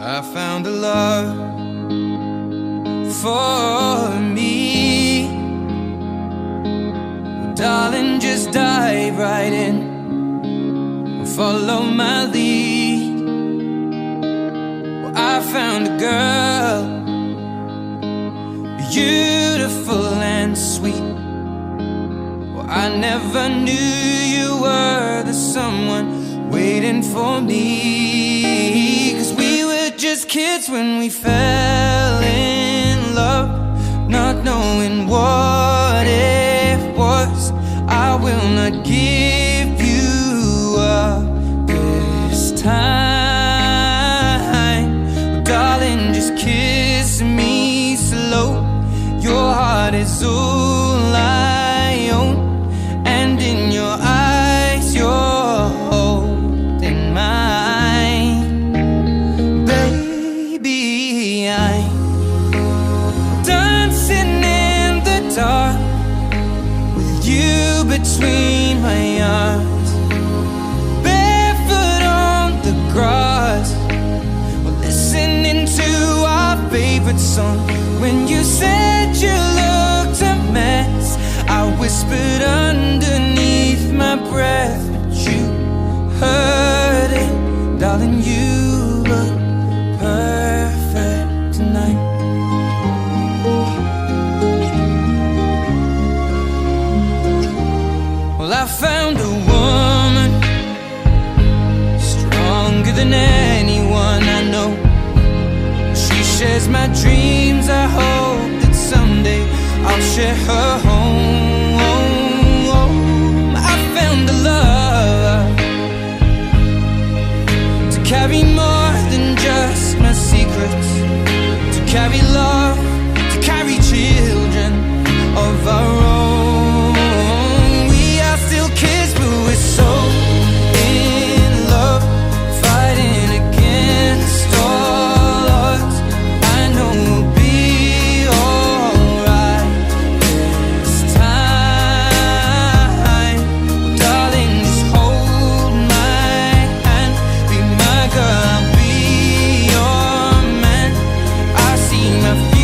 I found a love for me. Well, darling, just dive right in and follow my lead. Well, I found a girl, beautiful and sweet. Well, I never knew you were the someone waiting for me. 'Cause we were just kids when we fell in love, not knowing what it was. I will not give you up this time. Darling, just kiss me slow. Your heart is all I own, and in your eyes you're holding mine. Baby, I'm dancing in the dark with you between my arms, barefoot on the grass, we're listening to our favorite song. When you said you looked a mess, I whispered underneath my breath, but you heard it. Darling, you look perfect tonight. Well, I found a woman stronger than anyone I know. She shares my dreams. I hope that someday I'll share her home. I found a love to carry more than just my secrets, to carry love, to carry children of our own. We are still kids, but we're so in love, fighting against all odds. I know we'll be alright this time. Well, darling, just hold my hand. Be my girl, I'll be your man. I see my future.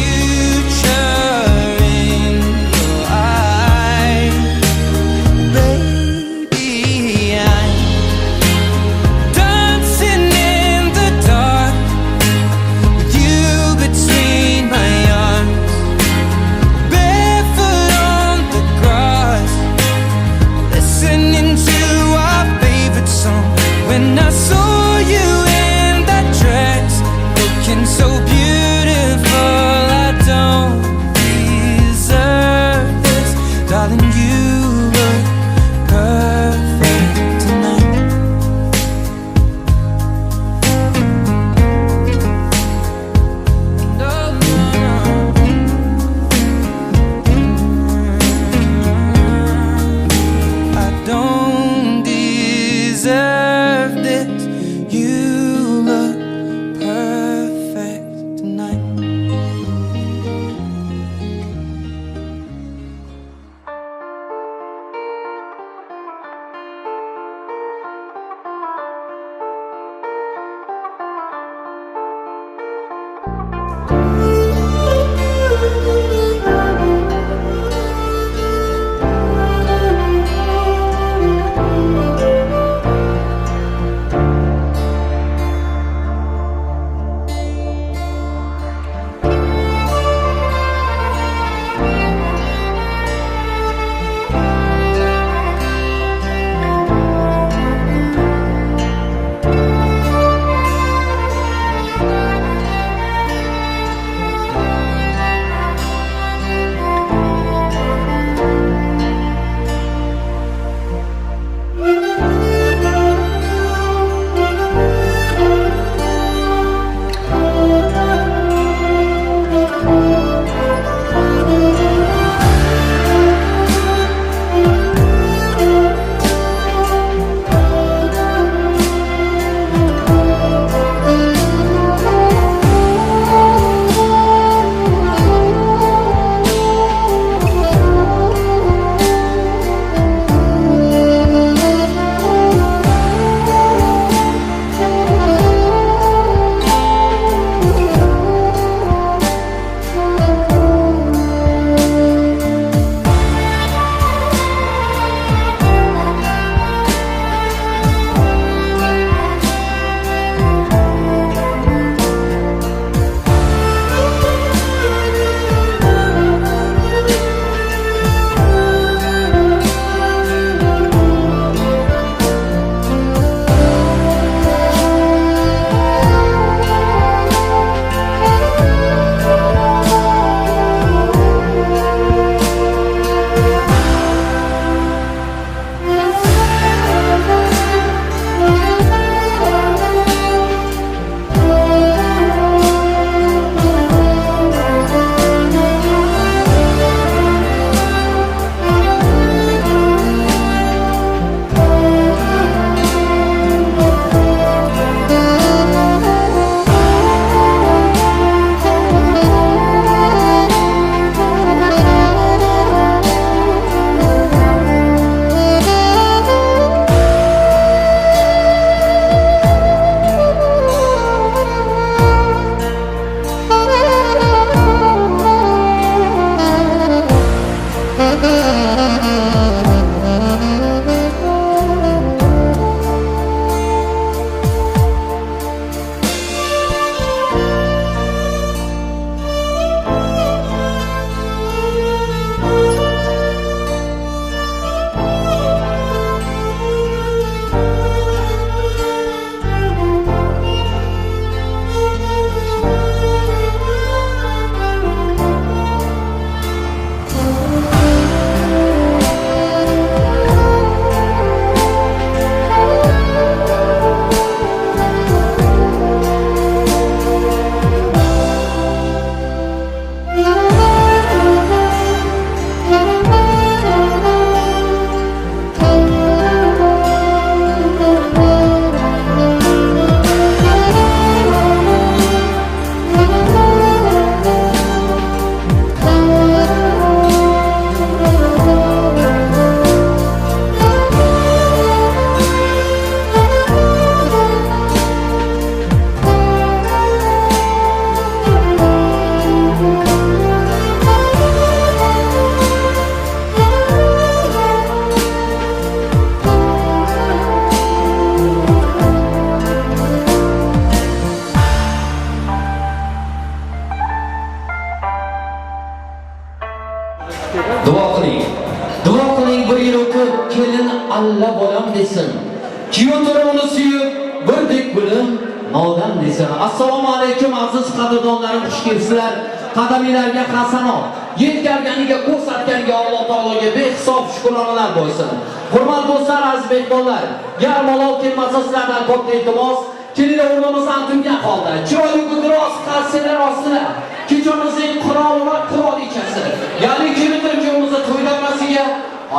Alla bolam desin. Kuyov uni suyib, birdek gulim nodam desin. Assalomu alaykum aziz qadrdonlarim, xush kelibsizlar. Qadaminglarga hasanot, yetkazganiga, ko'rsatganiga Alloh taologa behisob shukronalar bo'lsin. Hurmatli do'stlar, aziz mehmonlar, gar malol kelmasa sizlardan katta iltimos, kelinglar o'rnimizdan turgan holda, chiroyli guldiroz qarsalar ostida kechamizning qiroli va qirolichasi, ya'ni kelindir kuyovimizni to'y davrasiga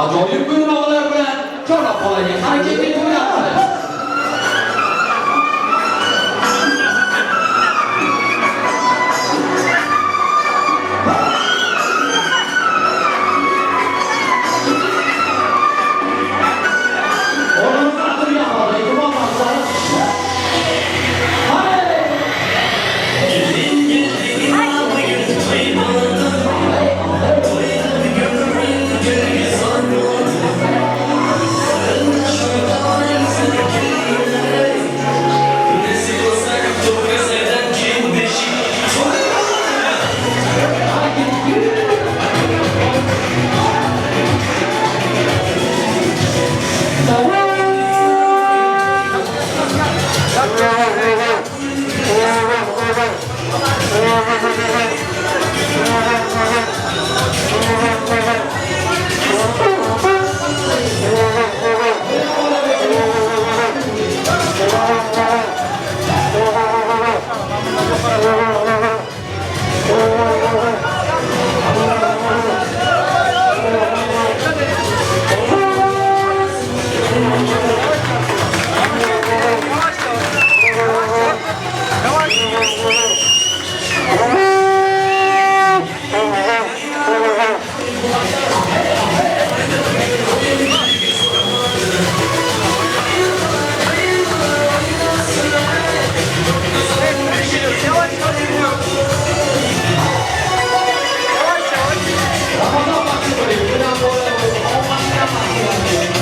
ajoyib gulnog'lar bilan chorlab qolaylik. Qani ketdik to'ylar. O'rnimizdan turgan holda iltimos qilamiz. Qani! Ramazon baxtli bo'ling. Bilan bo'lib, omadga baxtli bo'ling.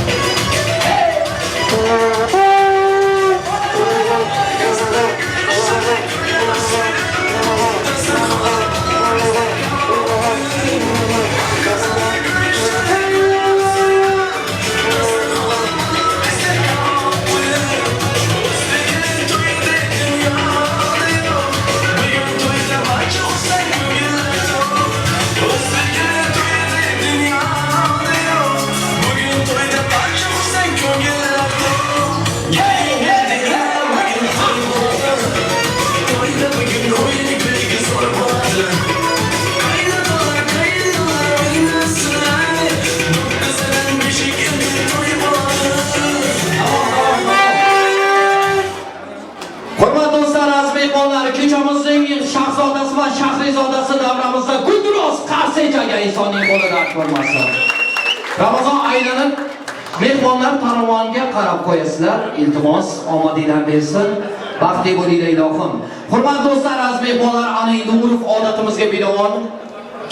Hurmatli do'stlar, aziz mehmonlar, kechamizning shahzodasi va shahrizodasi davramizda gulduros qarsak chalgan insonning qo'li dard ko'rmasin. Ramazon aylanib mehmonlar tarovonga qarab qo'yasizlar. Iltimos, omadinglar bersin. Baxtli bo'linglar ilohim. Hurmatli do'stlar, aziz mehmonlar, ana endi urf odatimizga binoan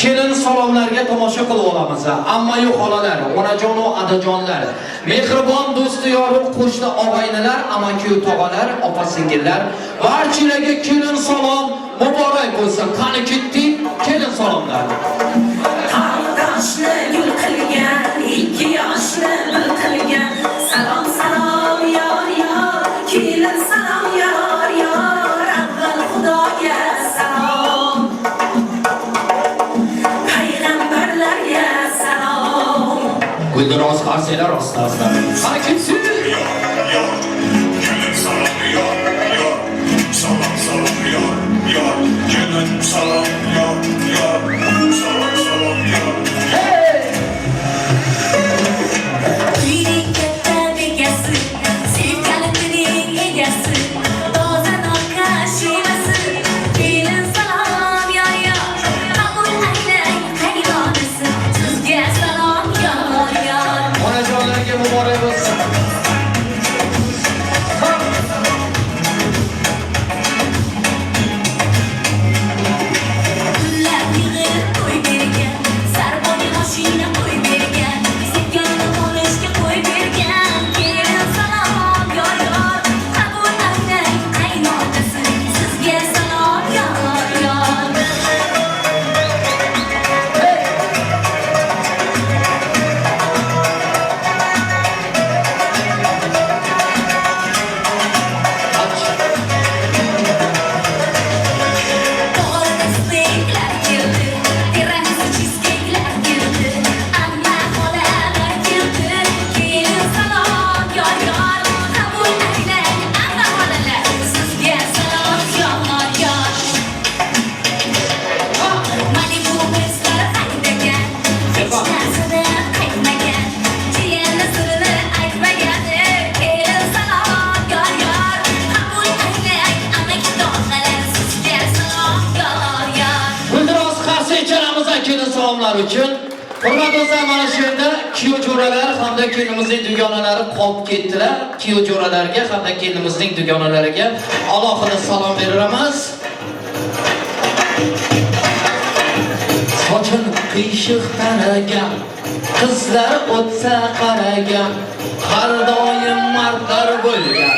kelin salomlarga tomosha qilib olamiz. Amma-yu xolalar, onajon va adajonlar, mehribon do'sti yoru qo'shni og'aynilar, amaki tog'alar, opa singillar, barchalarga kelin salom muborak bo'lsin. Qani ketdik kelin salomlar. Qarindoshni gul qilgan, ikki yoshni bir qilgan. Salom salom yor yor, kelin salom yor yor, avval Xudoga salom. Payg'ambarlarga salom. Guldiroz qarsaklar ostida. Qani ketsin. Gelin salam yar yar, salam salam yar yar, gelin salam yar yar, salam salam yar. Uyning katta bekasi, sevkalitining egasi, toza noka shevasi. Kelin salom yor yor, qabul aylang qaynonasi, sizga salom yor yor. Onajonlarga muborak bo'lsin. uchun. Hurmatli do'stlar, mana shu yerda kuyov jo'ralar hamda kelinimizning dugonalari qolib ketdilar. Kuyov jo'ralarga hamda kelinimizning dugonalariga alohida salom beramiz. Sochin qiyshiq taragan, qizlar o'tsa qaragan, har doim mardlar bo'lgan.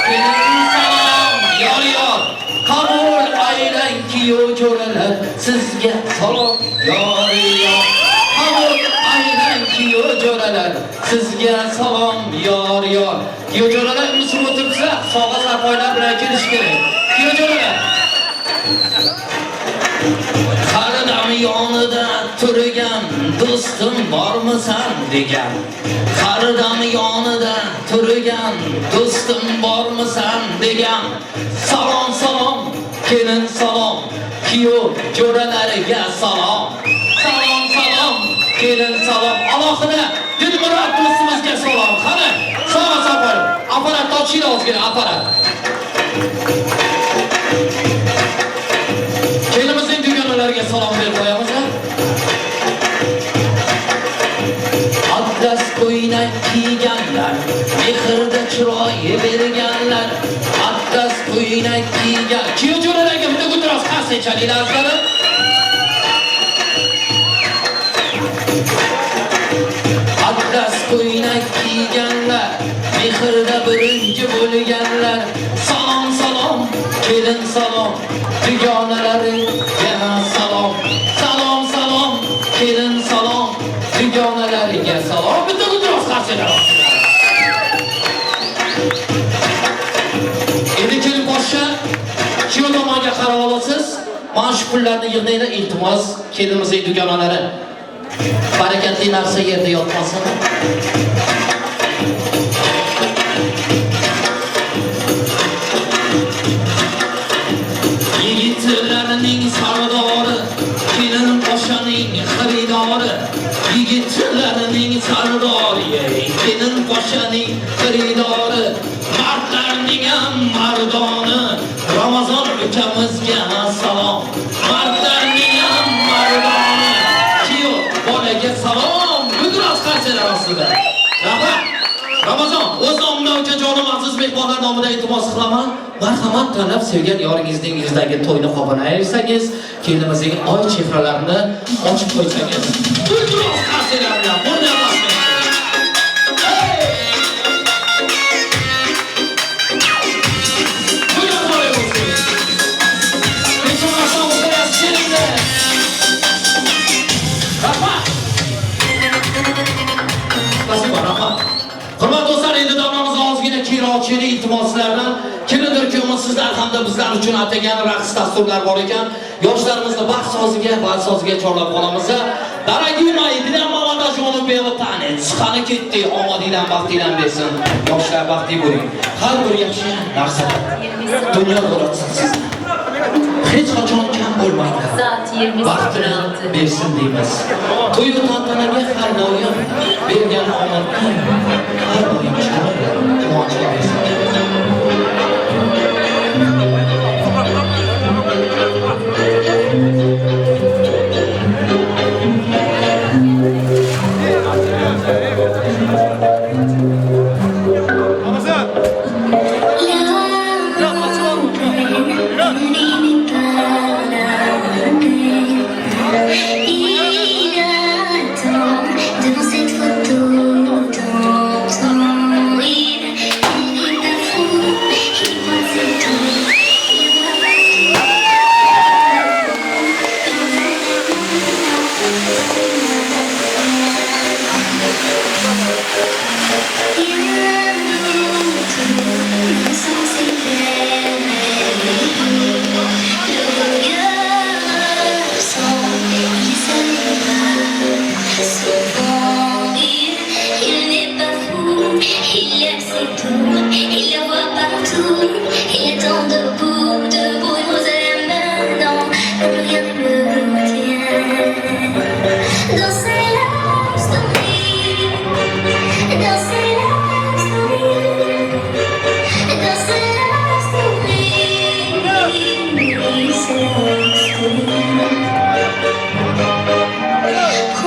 Kelin salom, yor yor, qabul aylang kuyov jo'ralar, sizga salom, yor yor. Qabul aylang kuyov jo'ralar, sizga salom, yor yor. Kuyov jo'ralar musulmon o'tiribsizlar, sovg'a sarpoylar bilan kelish kerak. Kuyov jo'ralar. Har dam yonida turgan do'stim bormisan degan. Har dam yonida turgan do'stim bormisan degan. Salom salom, kelin salom, kuyov jo'ralariga salom. Salom salom, kelin salom. Alohida Dilmurod do'stimizga salom. Qani, sovg'a sarpoy. Apparat ochinglar ozgina, apparat. Kelinimizning dugonalariga salom berib qo'yamiz. Atlas ko'ylak kiyganlar, mehrda chiroy berganlar, atlas ko'ylak kiygan. Kuyov jo'ralarga bitta guldiroz qarsak chalinglar azizlarim. Atlas ko'ylak kiyganlar, mehrda birinchi bo'lganlar. Salom salom, kelin salom, dugonalariga salom. Salom salom, kelin salom, dugonalariga salom. Bitta guldiroz qarsaklar ostida. Endi kelin poshsha kuyov tomonga qarab olasiz. Mana shu pullarni yig'nanglar, iltimos, kelinimizning dugonalari. Barakatli narsa yerda yotmasin. Yigitlarning sardori, kelin poshaning xaridori. Yigitlarning sardori, kelin poshaning xaridori. Mardlarning ham mardoni, Ramazon ukamizga salom. Mardlarning ham mardoni, kuyov bolaga salom. Guldiroz qarsalar ostida. Rahmat. Ramazon, o'z nomimdan ukajonim aziz mehmonlar nomidan iltimos qilaman. Marhamat tanlab sevgan yoringizning yuzidagi to'yni qopini ayirsangiz, kelinimizning oy chehralarini ochib qo'ysangiz. Guldiroz qarsalar bilan burdan boshlaymiz. Rahmat. Спасибо, rahmat. Hurmatli do'stlar, endi davramizni ozgina kerochilik iltimoslardan kimnidir ko'ngil sizlar hamda bizlar uchun atagan raqs dasturlar bor ekan. Yoshlarimizni baxt soziga, baxt soziga chorlab qolamiz. Дорогие мои, для молодоженов белый танец. Qani ketdi, omadingdan baxtingdan bersin. Yoshlar baxtli bo'ling. Har bir yaxshi narsa dunyo yaratsin sizni. Hech qachon kam bo'lmanglar. Saat 20.06. Baxtini bersin deymiz. To'y tantanaga har doim bergan omadni har doim chiroyli, quvonchli bersin. Il attend devant cette photo d'antan. Il n'est pas fou, il voit c'est tout. Il voit partout. Il doute, le sang s'est Le regard sans, il savait pas. Souvent, il n'est pas fou, il aime c'est tout, il le voit partout, il attend debout, debout, une rose à la main, non, plus rien ne le retient. Dans ses love story, dans ses love story, dans ses love story, c'est love story.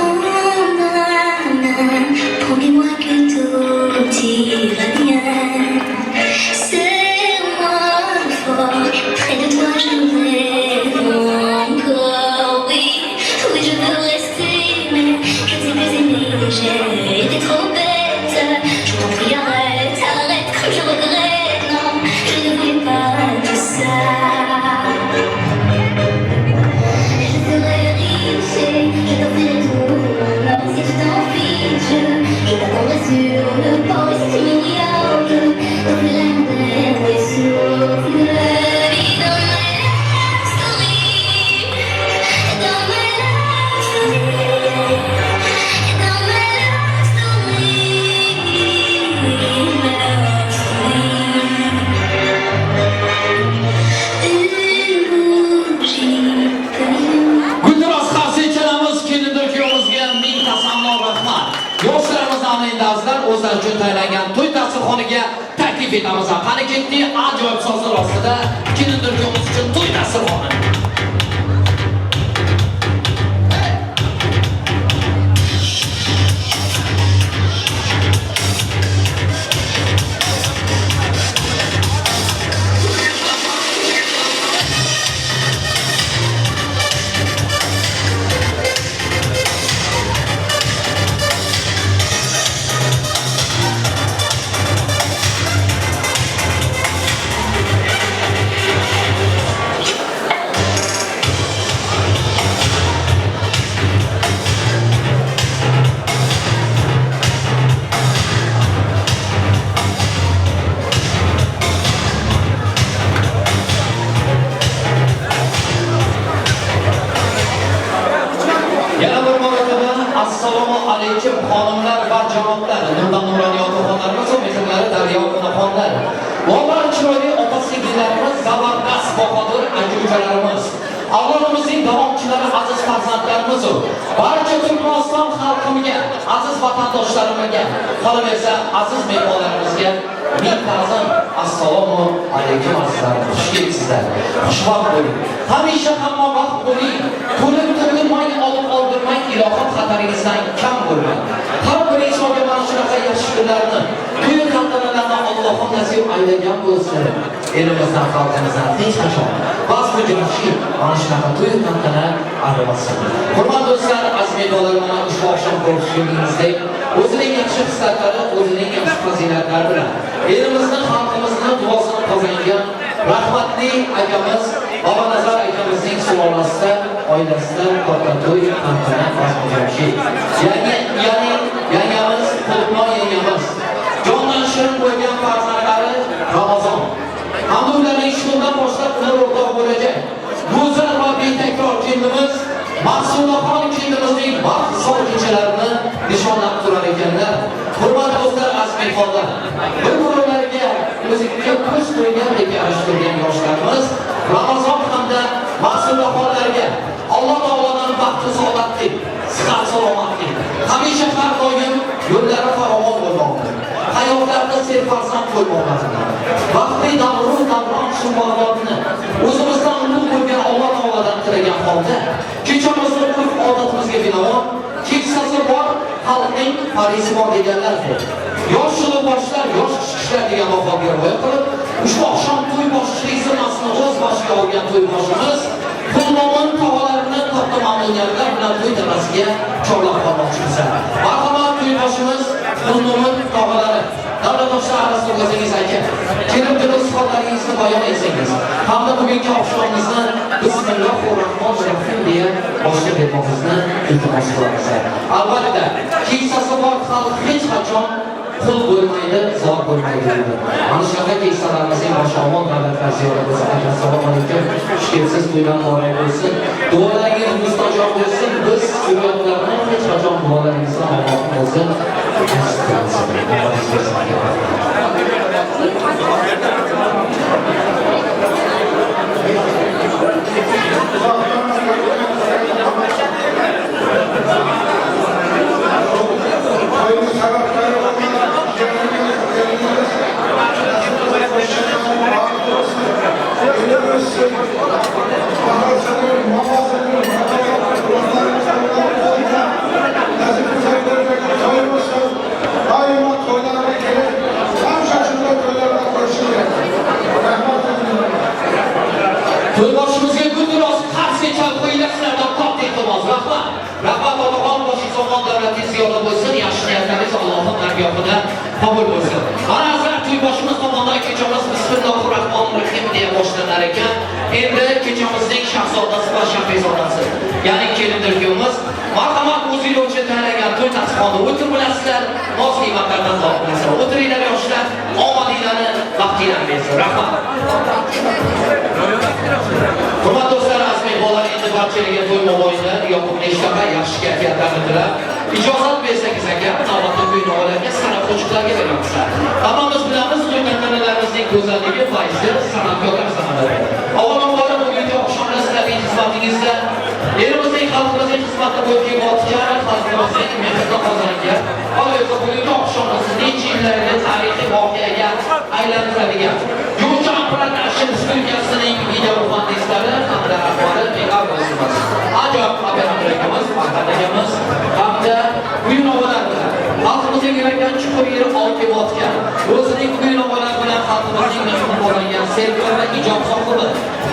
etamiz. Qani ketdik, ajoyib sozlar ostida kelindir kuyovimiz uchun to'y dasturxoni. Yana bir marotaba assalomu alaykum xonimlar va janoblar, nurdan nuroniy otaxonlarimiz va mehrlari daryo onaxonlar. Bolalar chiroyli opa singillarimiz, zabardast bahodir aka ukalarimiz. Avlodimizning davomchilari aziz farzandlarimiz, barcha Turkmaniston xalqimiga, aziz vatandoshlarimizga, qolaversa aziz mehmonlarimizga ming ta'zim. Assalomu alaykum azizlar. Xush kelibsizlar. Xushvaqt bo'ling. Hamisha hamma vaqt bo'ling. To'lib to'kilmang, olib oldirmang, ilohim xataringizdan kam bo'lmang. Har bir insonga mana shunaqa yaxshi kunlarni, to'y tantanalarni Allohim nasib aylagan bo'lsin. Elimizdan, xalqimizdan hech qachon bazmi jamshid mana shunaqa to'y tantana ayrilmasin. Hurmatli do'stlar, aziz mehmonlar, mana ushbu oqshom ko'rishganingizdek o'zining yaxshi xislatlari, o'zining yaxshi fazilatlari bilan elimizni, xalqimizni duosini qozongan rahmatli akamiz Bobanazar akamizning sulolasida, oilasida katta to'y tantana bazmi jamshid. Ya'ni yangamiz, Qulupnoy yangamiz, jondan shirin bo'lgan farzandlari Ramazon. Hamda ularning shundan boshlab ular o'rtoq bo'lajak go'zal va betakror kelinimiz Maqsudaxon kelinimizning baxt kechalarini nishonlab turar ekanlar. Hurmatli do'stlar, aziz mehmonlar, bir-birlariga o'ziga ko'z qo'ygandek yarashtirgan yoshlarimiz Ramazon hamda Maqsudaxonlarga Alloh taolodan baxt saodatlik, sihat salomatlik, hamisha har doim yo'llari farovon bo'lmoqni, hayotlarida serfarzand bo'lmoqlarini, baxtli davru davron sumbulotni o'zimizdan ulug' bo'lgan Alloh taolodan tilagan holda kechamizni urf odatimizga binoan keksasi bor xalqning farisi bor deganlarday, yosh boshlar, yosh kishilar degan maqomga rioya qilib, ushbu oqshom to'y boshchilik zimmasini o'z boshiga olgan to'y boshimiz Qulmo'min tog'alarini katta mamnuniyatlar bilan to'y tepasiga chorlab qolmoqchimiz. Marhamat, to'y boshimiz Qulmo'min tog'alari, davlatdoshlar arasida o'zingiz aka, kelib turib suhbatlaringizni bayon etsangiz hamda bugungi oqshomimizni Bismillahirrohmanirrohim deya boshlab bermoqimizni iltimos qilamiz. Albatta, keksasi bor xalq hech qachon qul bo'lmaydi, zor bo'lmaydi deydi. Mana shunaqa keksalarimizning boshi omon, davlatlar ziyoda bo'lsin. Aka, assalomu alaykum. Xush kelibsiz, to'ydan muborak bo'lsin. Duolaringiz mustajob bo'lsin. Biz zurriyotlarni hech qachon duolaringizdan Allohim o'zi nasib qilsin. Omadingiz bersin aka. To'yboshimizga gulduros qarshi chalib qo'yinglar, sizlardan katta iltimos. Rahmat. Rahmat otaxon, boshingiz omon, davlatingiz ziyoda bo'lsin, yaxshi niyatlaringiz Allohim dargohida qabul bo'lsin. Mana azizlar, to'yboshimiz tomonidan kechamiz Bismillahirrohmanirrohim deya boshlanar ekan. Endi kechamizning shahzodasi va shahrizodasi, ya'ni kelindir kuyovimiz, marhamat, o'zinglar uchun tayyorlangan to'y dasturxonida o'tirib bilasizlar, noz ne'matlardan zor bilasizlar. O'tiringlar yoshlar, omadinglarni, baxtinglarni bersin. Rahmat. Hurmatli do'stlar, aziz mehmonlar, endi barchalarga to'y mo'boyida yoqimli ishtaha, yaxshi kayfiyatlarni tilab, ijozat bersangiz aka, navbatni to'y navolarga, san'at qo'shiqlarga beramiz. Hammamiz bilamiz, to'y tantanalarimizning go'zalligi, fayzi san'atkorlar sanaladi. Avvalambor bugungi oqshomda sizlarning xizmatingizda elimizning, xalqimizning xizmatida bo'lib kelayotgan, xalqimizning mehrini qozongan, qolaversa bugungi oqshomda necha yillarga tarixiy voqeaga aylangan kelgan Yo'lchan Production studiyasining video muhandislari hamda rahbari Mixail do'stimiz, ajoyib operator akamiz, Farhad akamiz hamda kuy-navolar bilan xalqimizning yuragidan chuqur yer olib kelayotgan, o'zining kuy-navolar bilan xalqimizning mehrini qozongan sevgi va ijod sohibi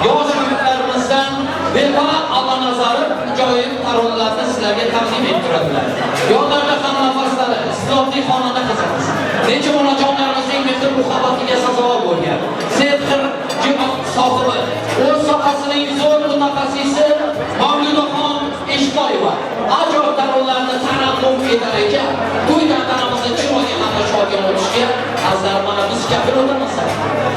yosh yigitlarimizdan Vefa Allanazarov ajoyib taronalarni sizlarga taqdim etib turadilar. Yonlarda ham nafaslari, iste'dodli xonanda qizimiz, necha onajonlarimizning mehr muhabbatiga sazovor bo'lgan sevgir sohibi, o'z sohasining zo'r mutaxassisi Mavludaxon Eshboyeva ajoyib taronalarni tarannum etar ekan, to'y tantanamizni chiroyli hamda shodiyona o'tishiga azizlar mana biz kafil o'tamiz.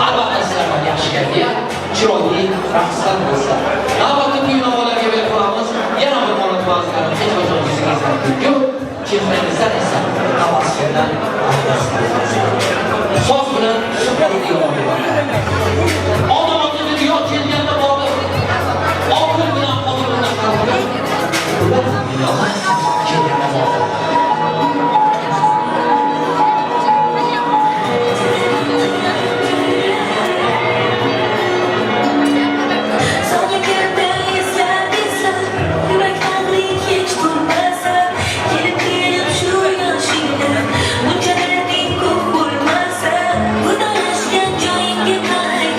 Albatta sizlardan yaxshi kayfiyat, chiroyli raqslar bo'lsa. Navbatda kuy-navolarga berib qo'yamiz. Yana bir marotaba azizlarim, hech qachon yuzingizdan kulgi, chehrangizdan esa tabassumdan so'z bilan suhbatli Odam ota dunyo kelganda bobi, oqil bilan qodir bilan qalbi, ular dunyoga kelganda bobi. So'nggi eslar, yurak ag'ri hech turmasa, kelib kelib shu yoshingda buncha darding ko'p bo'lmasa, vidolashgan joyingga qayt,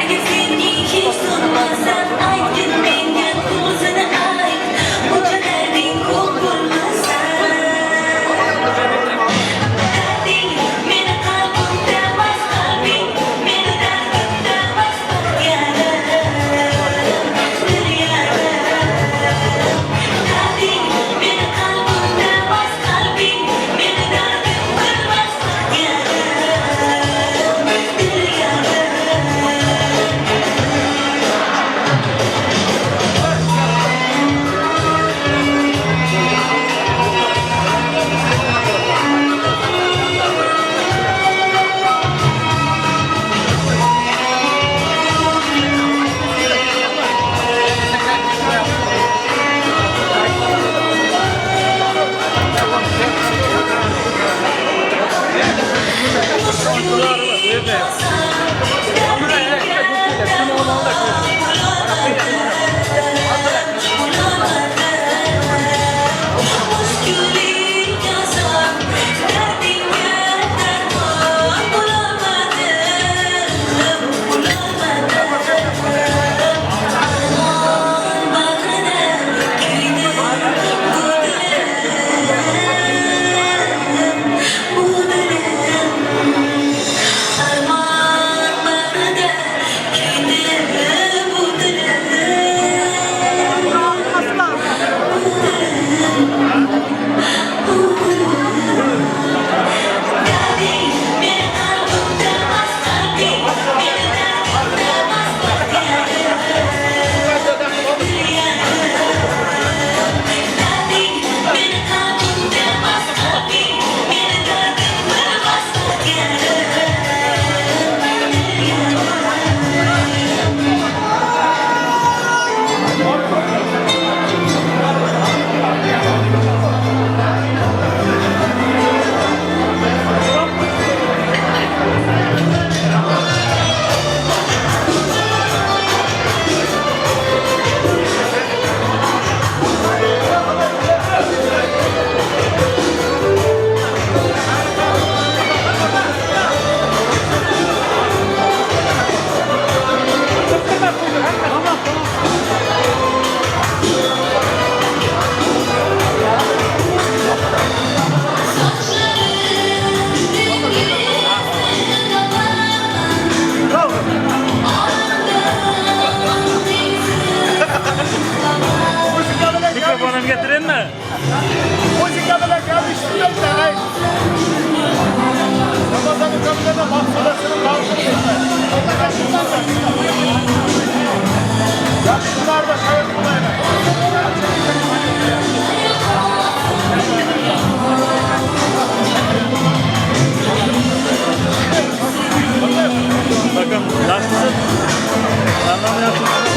agar sevging hech so'nmasa, aytgin menga to'g'risini ayt, buncha darding ko'p bo'lmasa. Darding meni qalbimda emas, qalbing meni dardimda emas, baxtiyorim, Darding meni qalbimda emas, qalbing meni dardim bilmas, baxtiyorim, dilyarim. Armon bag'rida kuydi bu dilim. Darding meni qalbimda emas, qalbing meni dardimda emas, baxtiyorim. Darding meni qalbimda emas, qalbing meni dardim bilmas, baxtiyorim. Sochlarim dengizni toparman, olamdan toparman. Mikrofonimga tirinmi? Muzika bilan gapirishdi. Ramazon ukamizdan Maqsudasini tavsiya. Yaxshilarda xayr qilaylik. Bakın yaşlısın. Senden yaşlısın.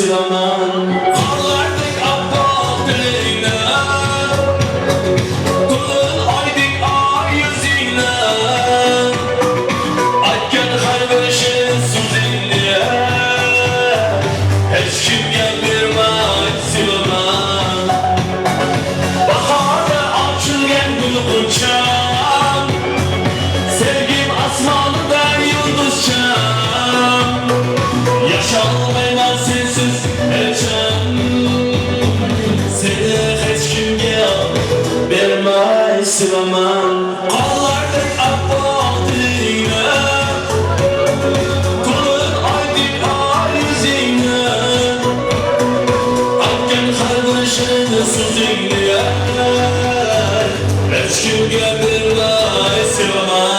sevaman. Qorlardek oppoq tilingni, to'lin oydek oy yuzingni, aytgan har bir shirin so'zingni hech kimga bermay sevaman. Bahorda ochilgan gul g'uncham, sevgim osmonida yulduzcham, yasholmayman sensiz hecham, seni hech kimga bermay sevaman. Qorlardek oppoq tilingni, to'lin oydek oy yuzingni, aytgan har bir shirin so'zingni hech kimga bermay sevaman.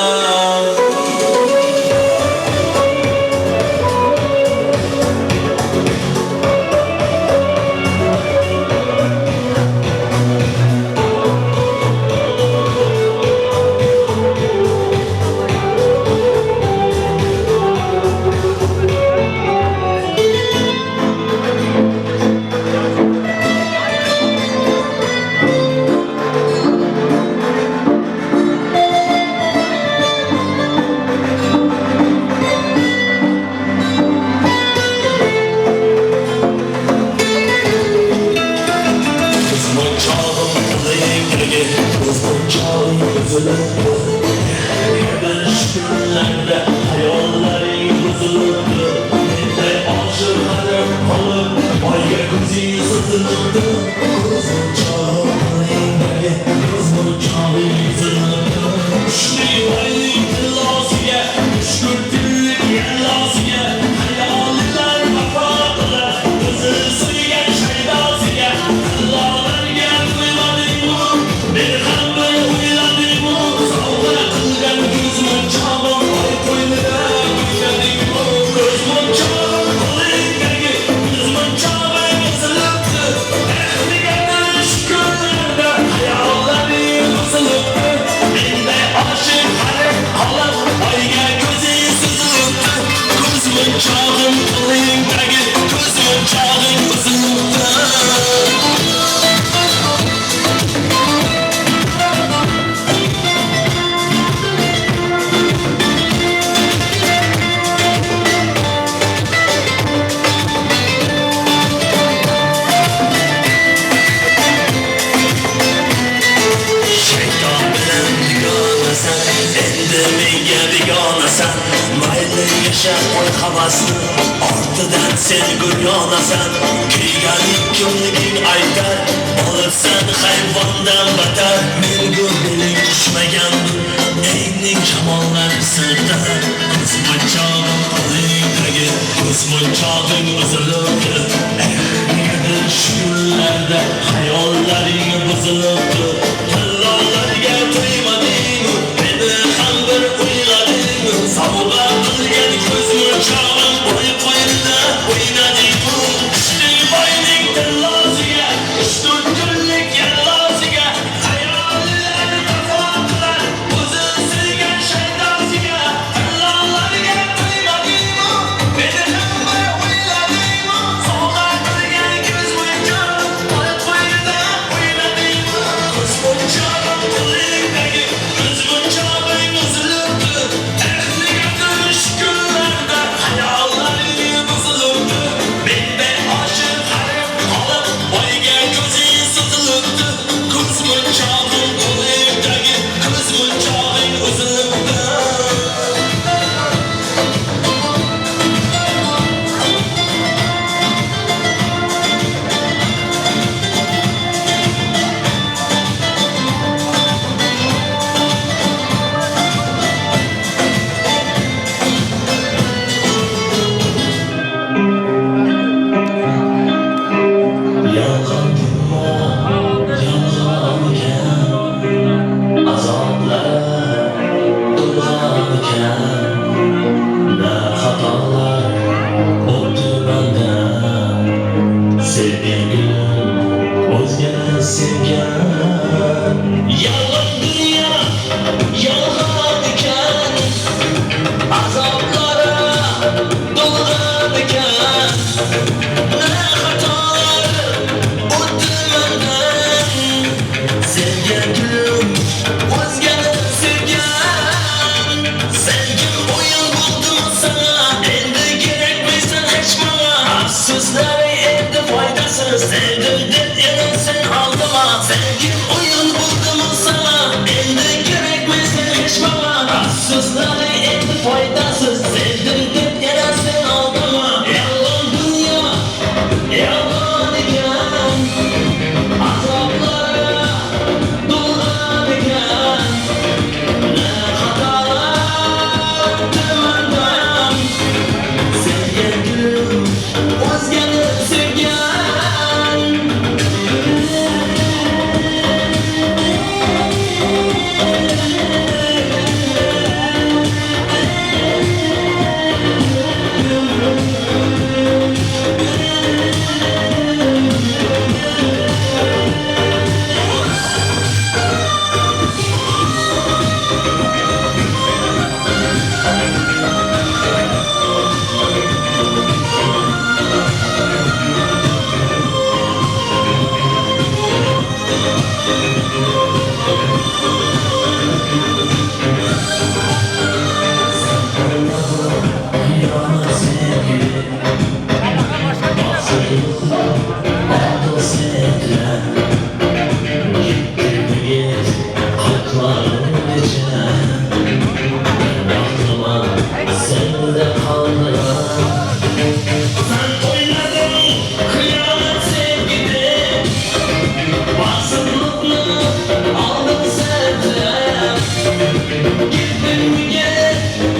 Gittin mi gel,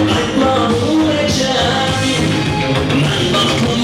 qaytma bu gecem. Men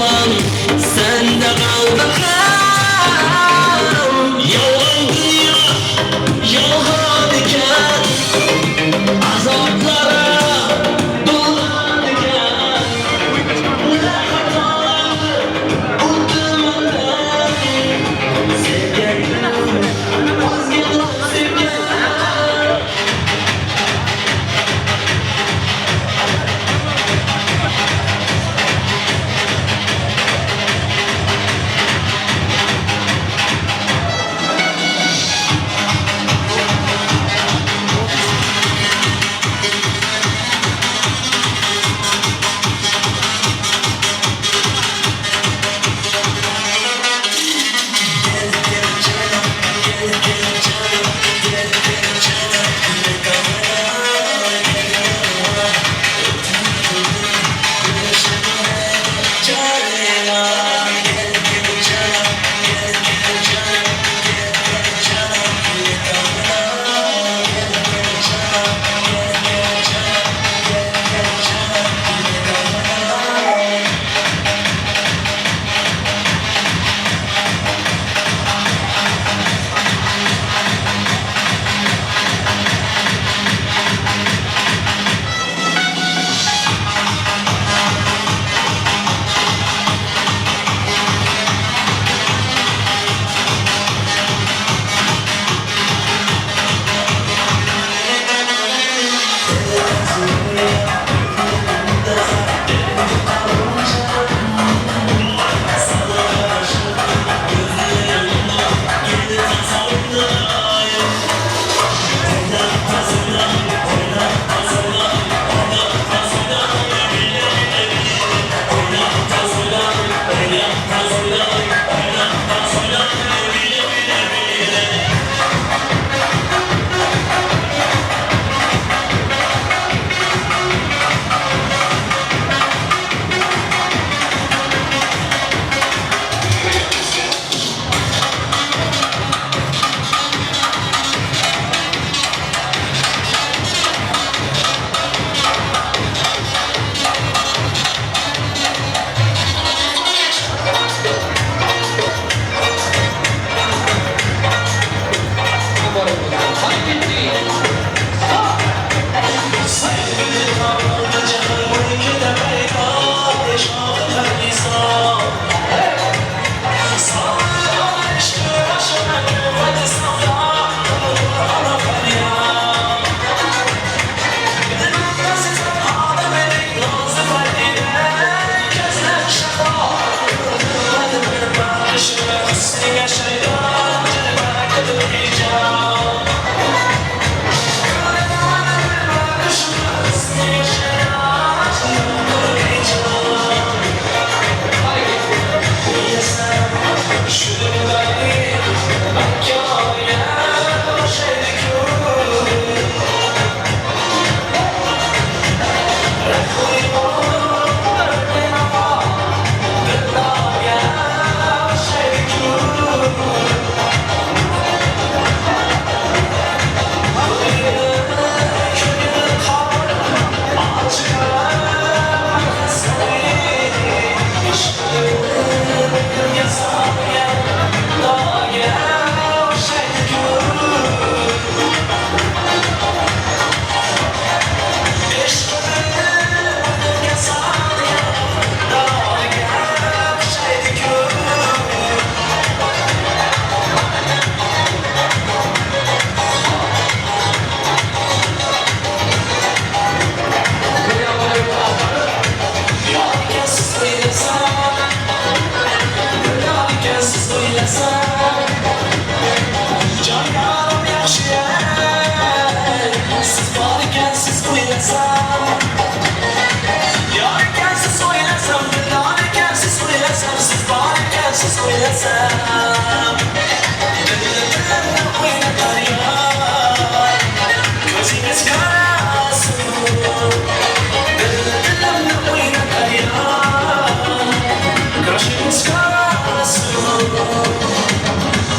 Kaşımız karasın,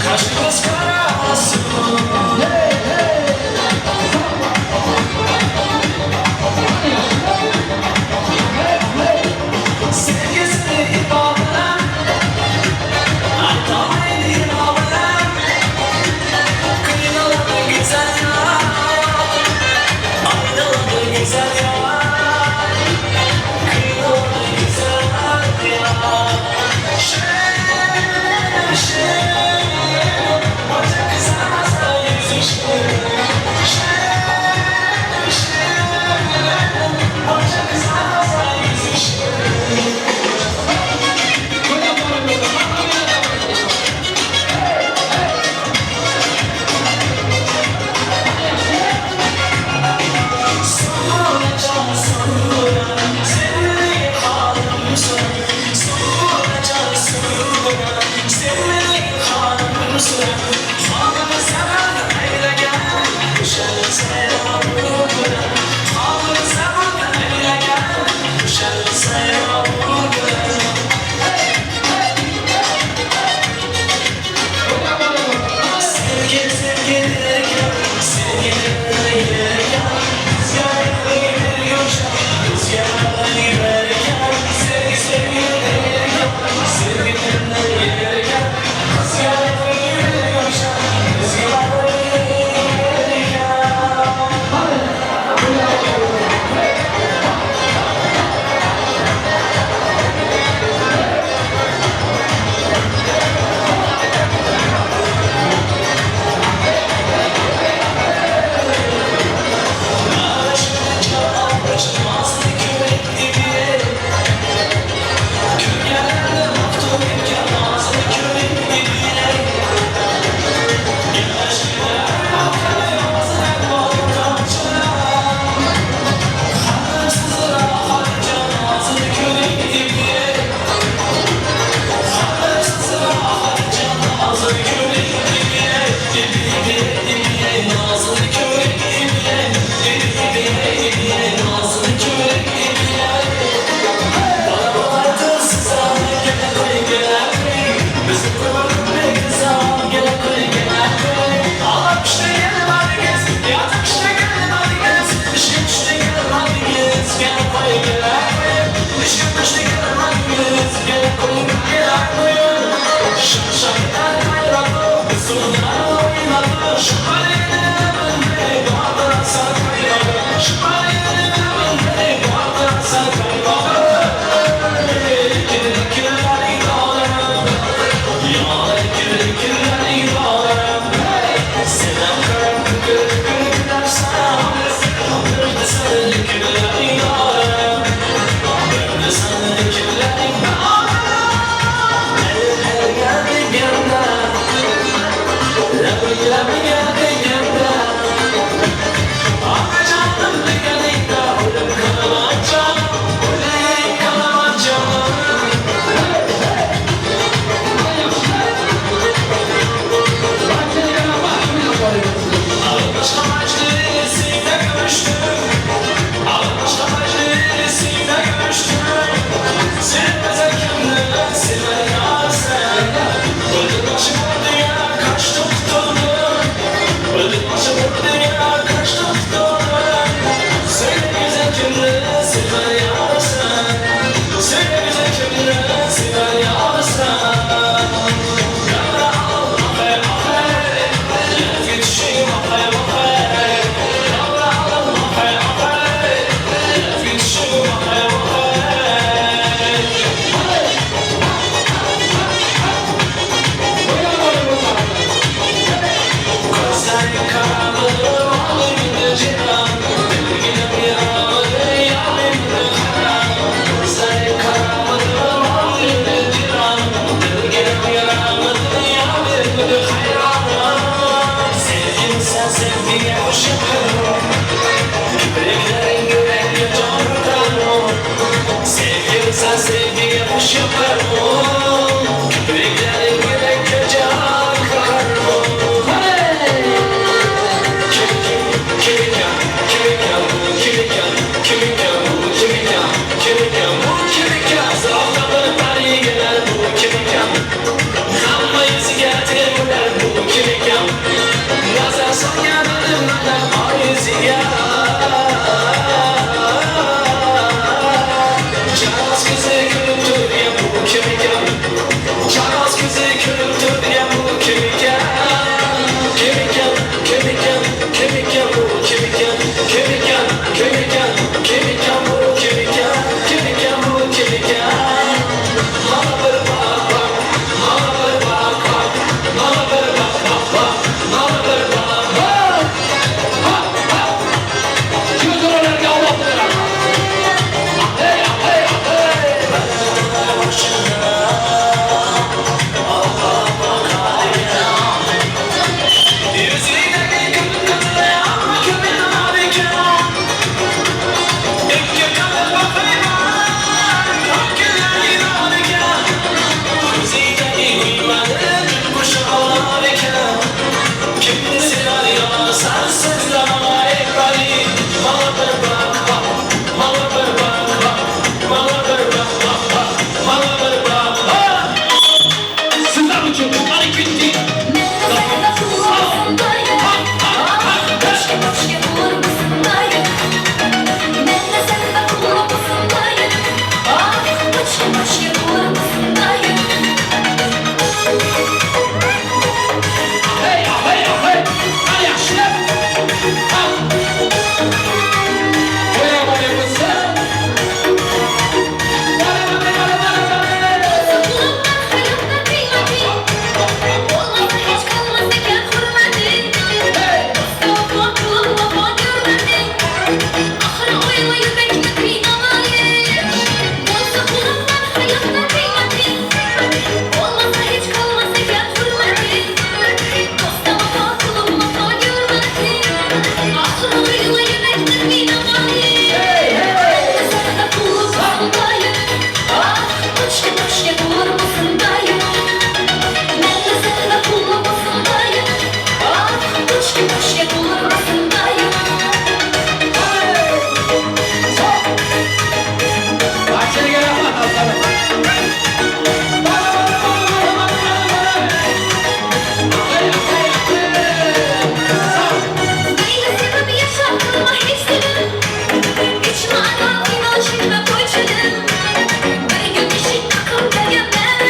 kaşımız karasın. Hey hey. Sevgisini ibadet, aytamaydı ibadet. Kıyıladı güzel yar, aynalı güzel yar, kıyıladı güzel yar. Şen şen, hoca kızarmazsa yüzü şen. Şen şen, hoca kızarmazsa yüzü şen. Pushka to'lurmisin dayı? Menda senda pullu musun dayı? Ah, pushka pushka to'lurmisin dayı? Barchaga rahmat, afzalım. Bora, bora, bora, bora, bora, bora. Hey, hey, hey. Sağ. Meyli sevib yashar qilma hech zulm. Ichma aroq, inochingni qo'ychilim. Bir kun eshik taqim kelgan.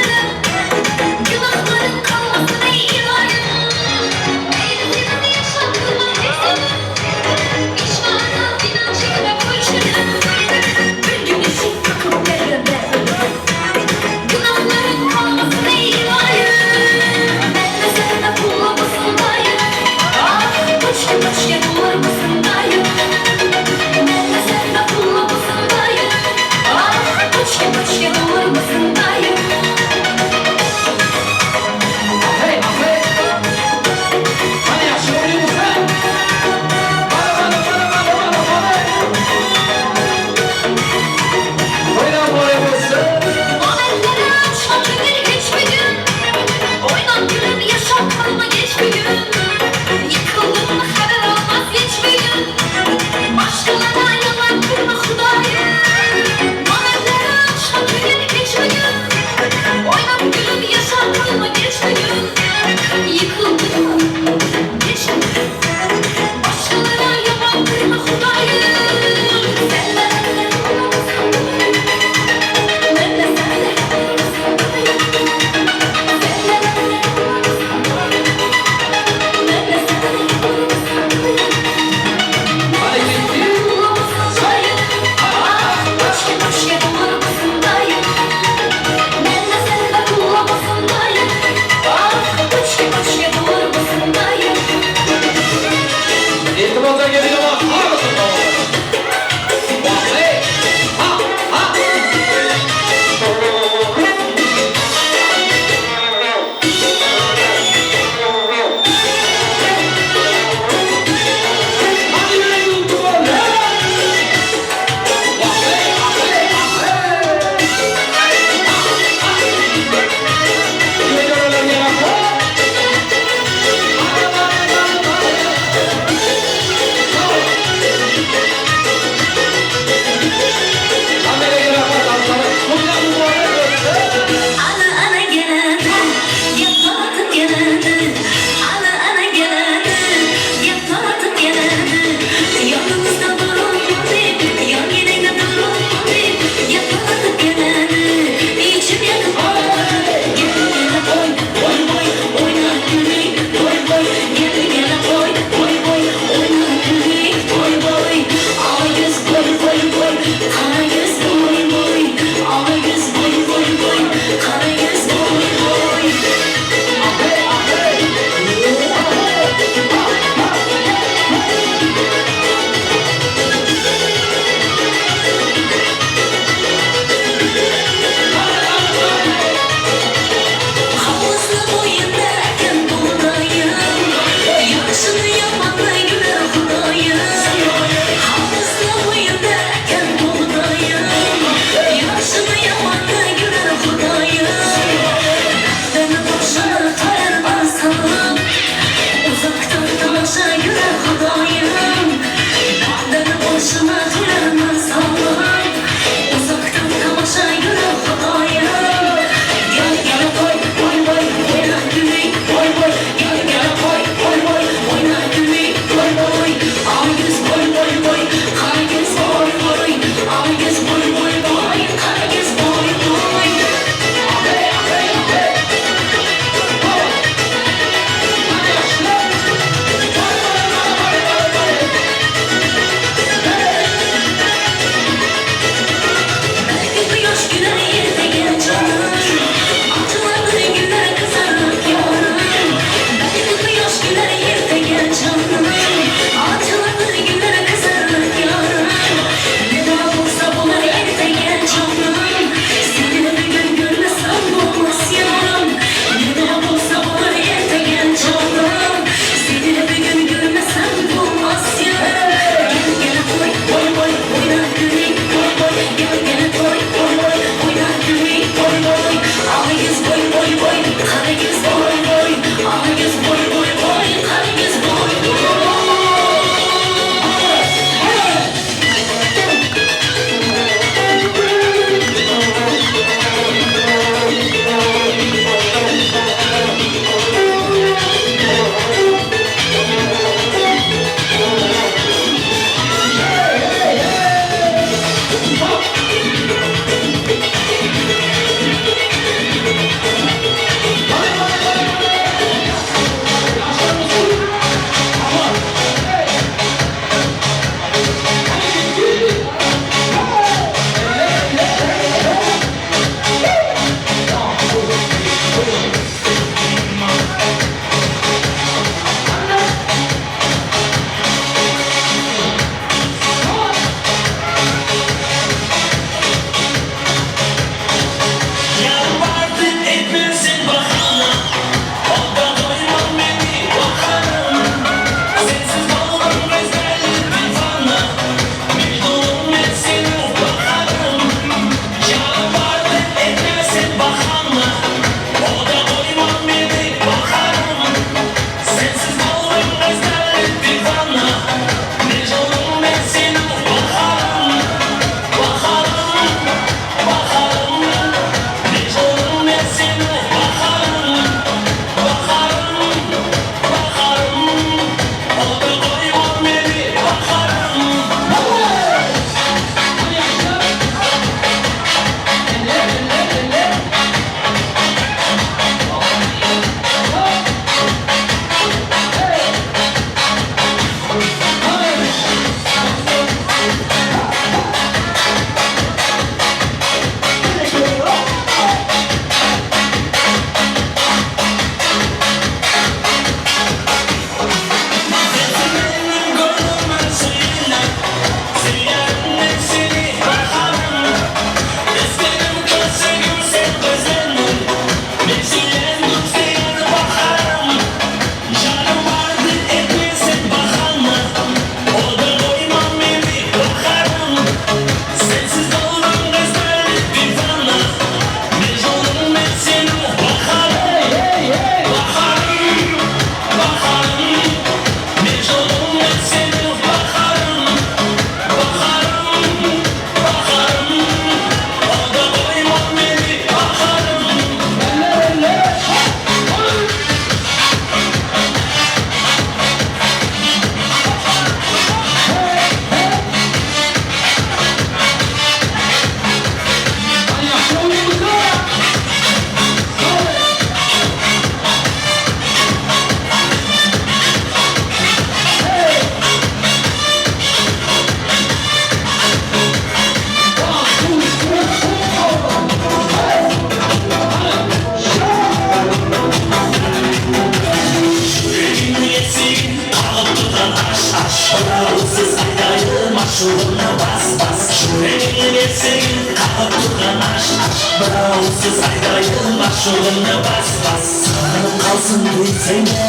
Aytayın mashug'imni bas bas. Sog'inib qolsin desang de,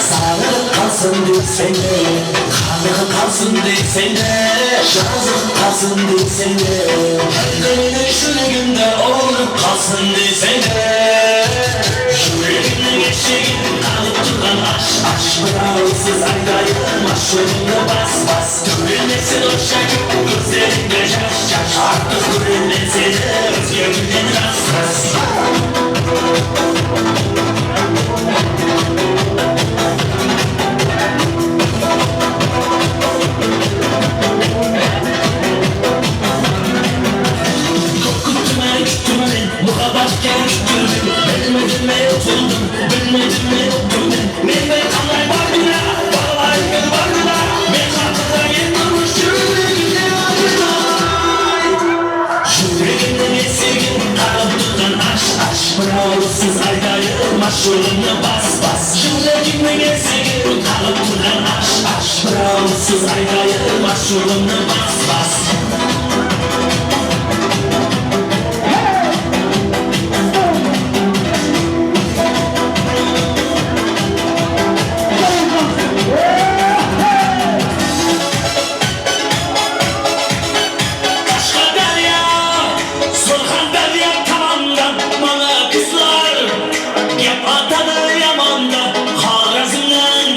sog'inib qolsin desang de, qanig'i qolsin desang de, yozib qolsin desang de, her kuni shuligimda o'lib qolsin desang de, Yüregimning eshigin qag'ib turgan ash ash birovsiz aytayın mashug'imni bas bas. Ko'rinmaysin o'sha ko'zlaringda yosh yosh, artiq ko'rinmay seni o'zga guldan ras ras. Korkuttum küttüm ben, muhabbatga küttüm. Bilmedim mi otuldum, bilmedim mi yoktum ben. Men qanday borgina, bolalar borgina, men haqida endi yuragimda o'tirmay. Yuragimning eshigin qag'ib turgan ash ash birovsiz aytayın mashug'imni bas bas. Yuragimning eshigin qag'ib turgan ash ash birovsiz aytayın mashug'imni bas bas. Qashqadaryo, Surxondaryo tomondan mana qizlar gap otadi yomonda. Xorazmdan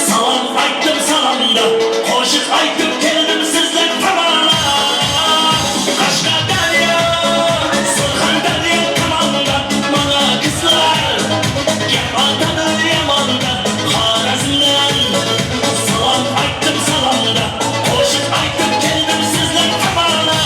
salom aytdim salomda, qo'shiq aytib keldim sizlar tomonga. Qashqadaryo, Surxondaryo tomondan mana qizlar gap otadi yomonda. Xorazmdan salom aytdim salomda, qo'shiq aytib keldim sizlar tomonga.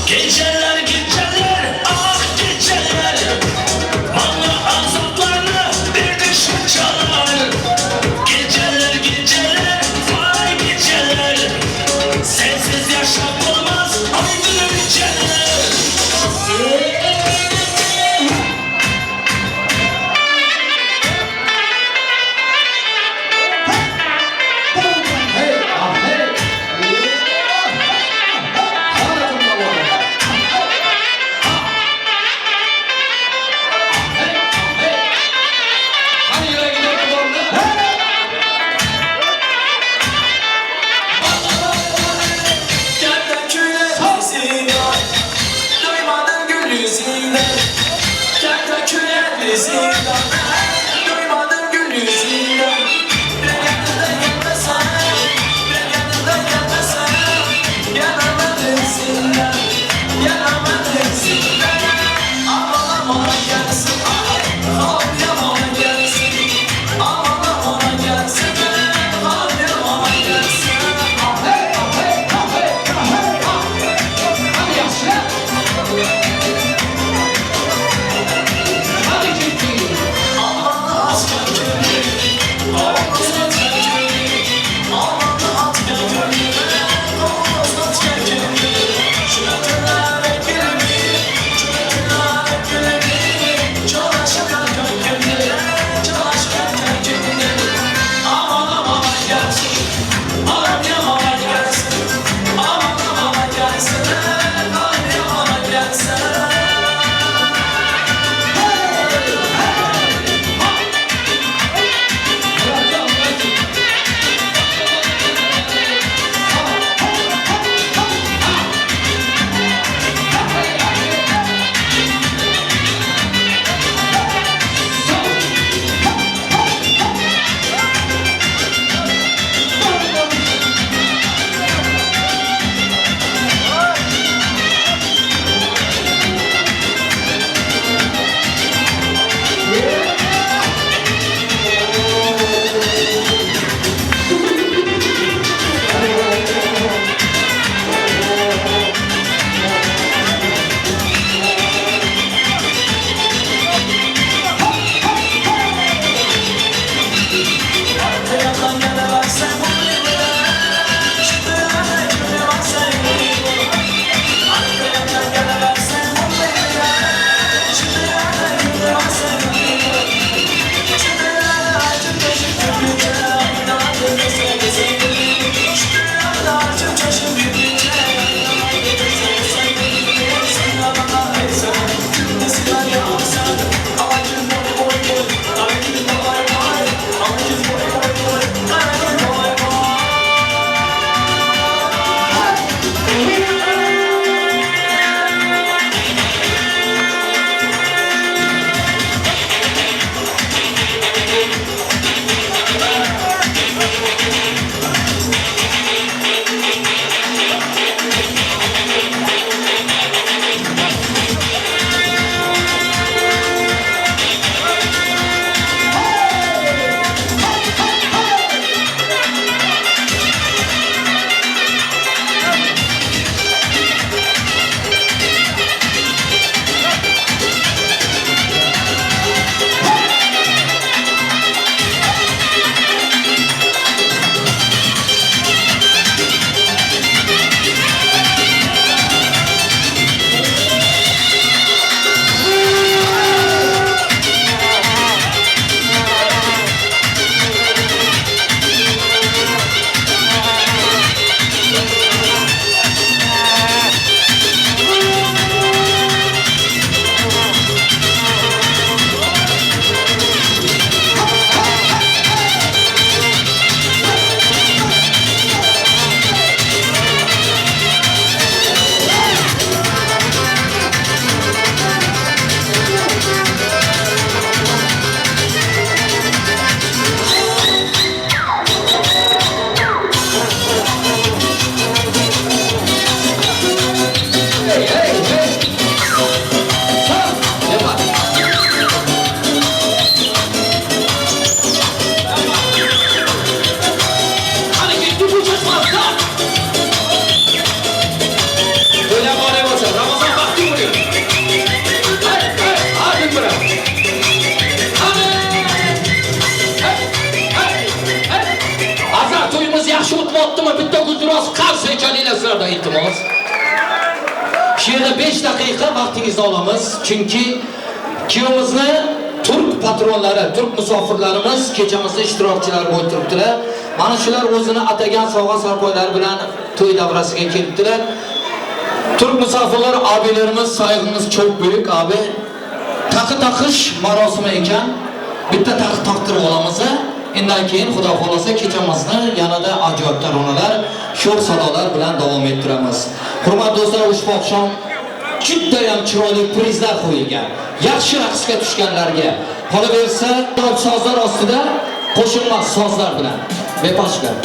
Geceler Yaxshi o'tyaptimi? Bitta gulduros qarsak chalinglar sizlardan iltimos. Shu yerda 5 daqiqa vaqtingizni olamiz, chunki kuyovimizni turk patronlari, turk musofirlarimiz kechamizda ishtirokchilari bo'lib turibdilar. Mana shular o'zini atagan sovg'a sarpoylari bilan to'y davrasiga kelibdilar. Turk musofirlar abilerimiz, sayg'imiz çok büyük abi. Taqi taqish marosimi ekan. Bitta taqi taqtirib olamiz. Undan keyin Xudo xolasa kechamizni yanada ajoyib taronalar, sho'x sadolar bilan davom ettiramiz. Hurmatli do'stlar, ushbu oqshom juda ham chiroyli prizlar qo'yilgan. Yaxshi raqsga tushganlarga qolaversa, sozlar ostida qo'shilma sozlar bilan. Bepashlar.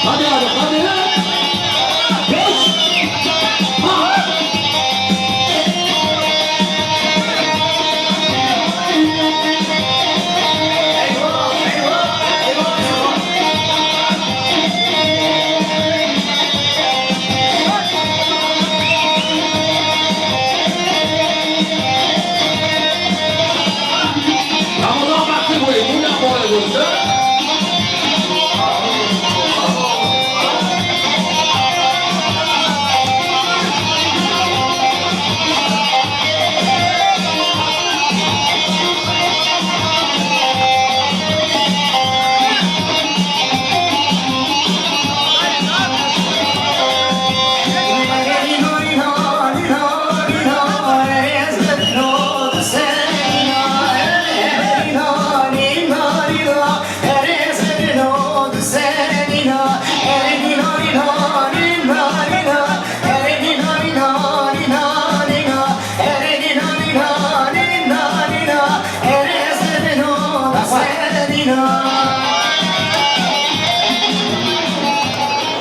Hadi abi, hadi. Beş. Ha. Ramazon vaqti bo'yi bundan bola bo'lsa.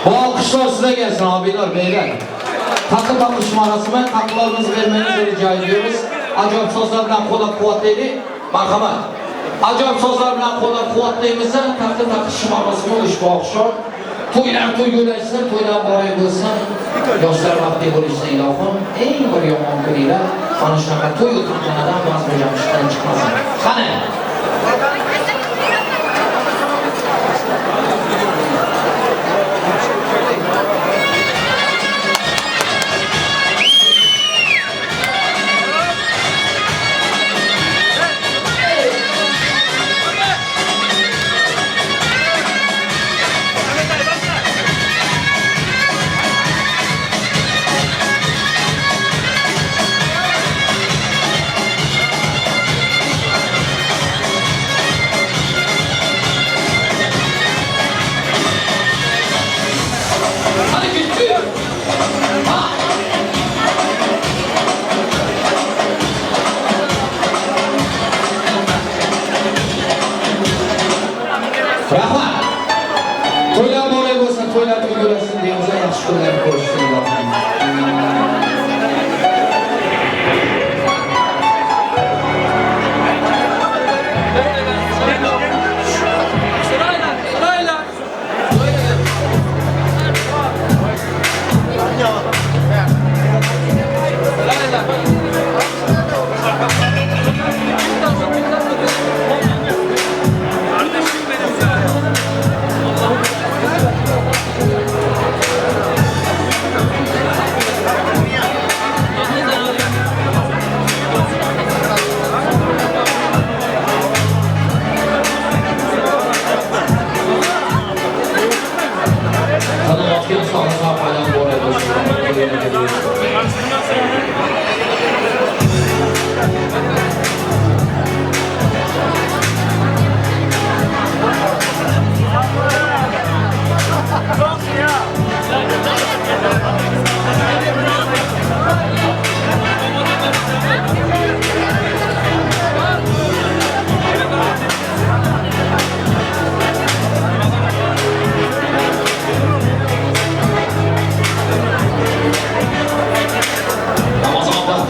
Bu alkışlar size gelsin abiler, beyler. Takı takış marasimi, takılarınızı vermenizi rica ediyoruz. Acayip sözler bilan qo'llab-quvvatlaylik. Marhamat. Ajoyib so'zlar bilan qo'llab-quvvatlaymiz. Takı taqish marosimi ushbu oqshom. To'ylar to'y yo'lashsin, to'ylar muborak bo'lsin. Yoshlar baxtli bo'lishsin ilohim. Eng bir yomon kuninglar mana shunaqa to'y tantanadan bazmi jamshiddan chiqmasin. Qani?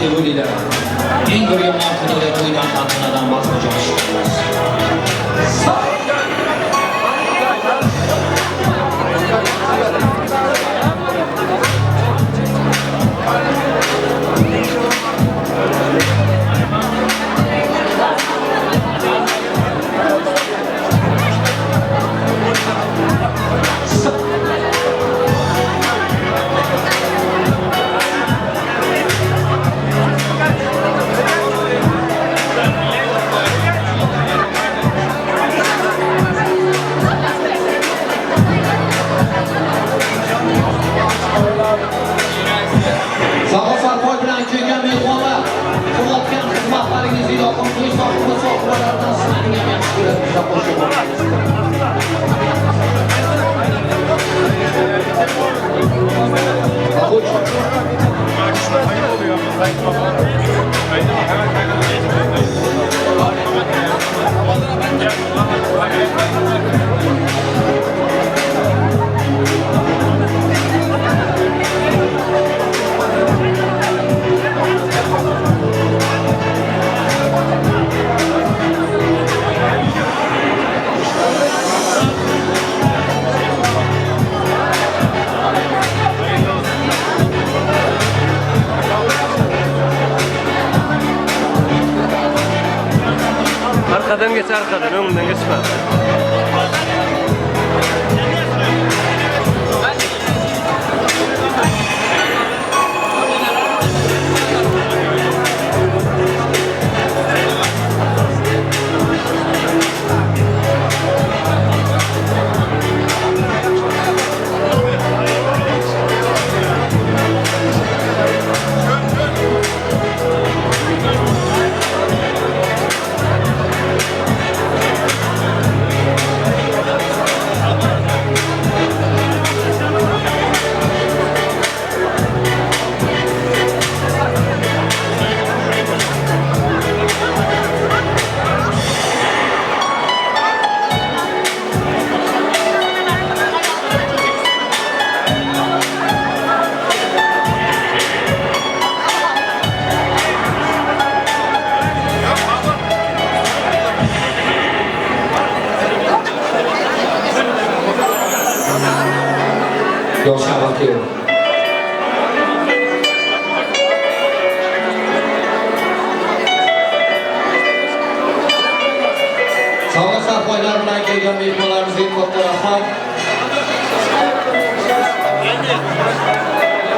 Baxtli bo'linglar. Eng bir yomon kunida to'ydan tantanadan voz kechish. Arkadan geç, arkadan, önünden geçme.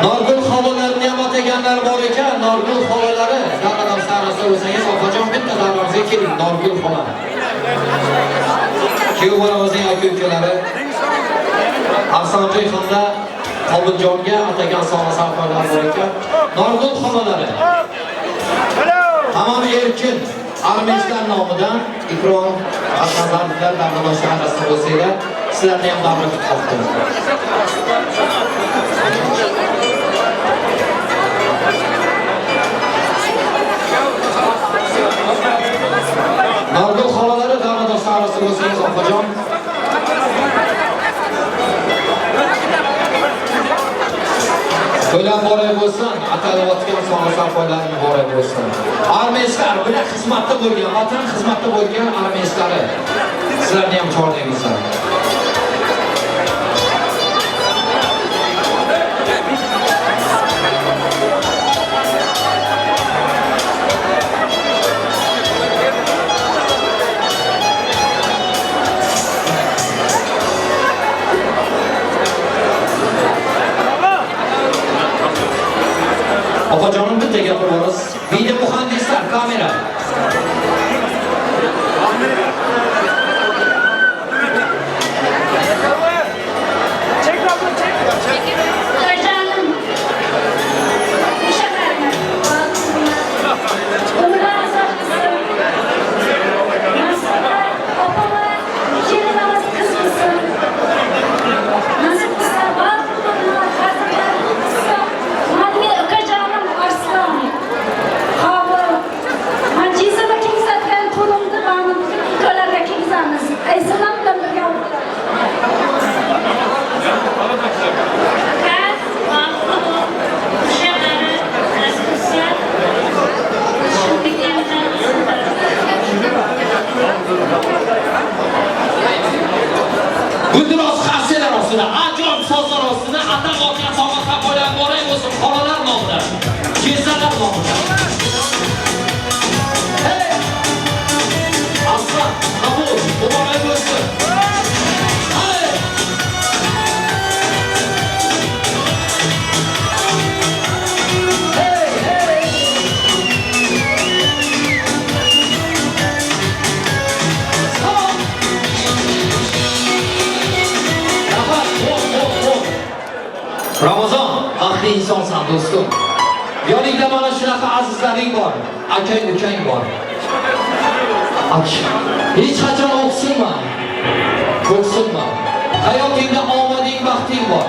Norgul xolalarni ham ataganlar bor ekan. Norgul xolalari davradan sahrasida bo'lsangiz, opajon bitta davramizga keling. Norgul xola. Kuyov bolamizning aka-ukalari Afsonjoy hamda Qobiljonga atagan sovg'a sovg'alar bor ekan. Norgul xolalari. Tamom erkin armistlar nomidan Ikrom Asnazarovlar davradan sahrasida bo'lsanglar, sizlarni ham davra kutmoqda. Norgul xolalari davradan sahrasida bo'lsangiz, opajon. To'ylar muborak bo'lsin, atalayotgan sovg'a sovg'alar muborak bo'lsin. Armistlar, bular xizmatda bo'lgan, vatan xizmatda bo'lgan armistlari. Sizlarni ham chorlaymiz. Opajonim bitta gapirib borasiz. Video muhandislar, kamera. Çek abla, çek. Canım. bo'lsin xolalar nomidan, kesalar nomidan. Hey! Aslan, qabul, muborak bo'lsin. Hey! Hey, hey! Tamam. Rahmat, xo'p, xo'p, xo'p. Ramazon, baxtli insonsan do'stim. Yoningda mana shunaqa azizlaring bor, akang ukang bor. Ach, hech qachon o'ksinma. Ko'ksinma. Hayotingda omading, baxting bor.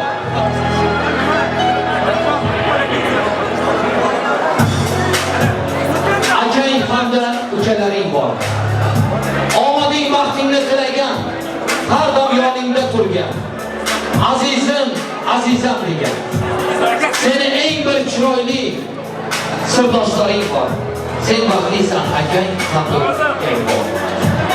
Akang hamda ukalaring bor. Omading, baxtingni tilagan, har doim yoningda turgan. Azizim, azizam degan. Seni eng bir chiroyli sirdoshlaring bor. Sen baxtlisan, akang hamda ukang bor.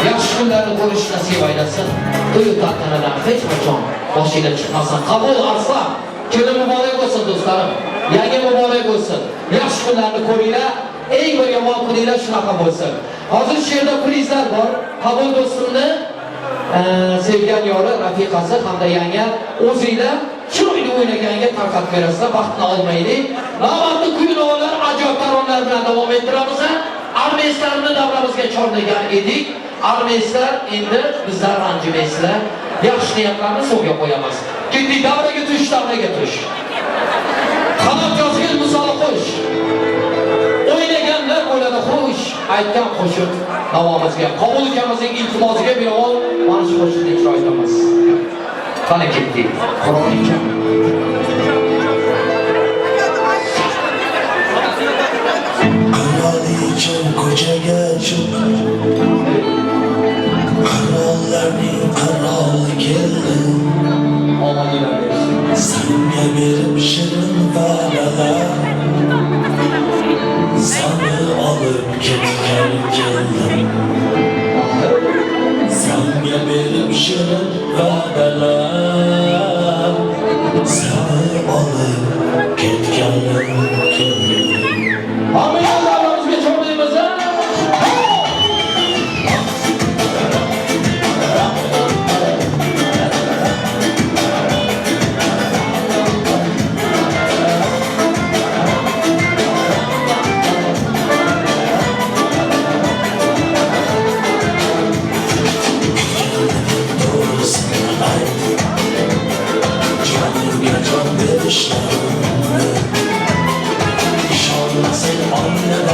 Yaxshi kunlarni ko'rish nasib aylasin. To'y tantanadan hech qachon boshingdan chiqmasin. Qabul Arslan. Kelin muborak bo'lsin do'stlarim. Yangi muborak bo'lsin. Yaxshi kunlarni ko'ringlar. Eng bir yomon kuninglar shunaqa bo'lsin. Hozir shu yerda prizlar bor. Qabul do'stimni sevgan yori, rafiqasi hamda yanga o'zinglar chiroyli o'ynaganga tarqatib berasizlar, vaqtni olmaylik. Navbatni kuy-navolar, ajoyib taronalar bilan davom ettiramiz. Armeyslarni davramizga chorlagan edik. Armeyslar endi bizlar ranjimaysizlar. Yaxshi niyatlarni so'ngga qo'yamiz. Ketdik, davraga tush, davraga tush. Qanot yozgil misoli qo'sh. O'ynaganlar bo'ladi xush, aytgan qo'shiq navomizga. Qobul ukamizning iltimosiga binoan mana shu qo'shiqni ijro etamiz. Qani ketdik. Qur'oni. Qirolicham ko'chaga chiq, qirollarning qiroli keldi. Omadinglar bersin. Sanga berib shirin va'dalar, sani olib ketgan keldim. Sanga berib shirin va'dalar, sani olib ketganim keldim. Hamma davramizga chorlaymiz. Doğrusunu ayt, jonimga jon berishlarimni. Ishonmasang oynada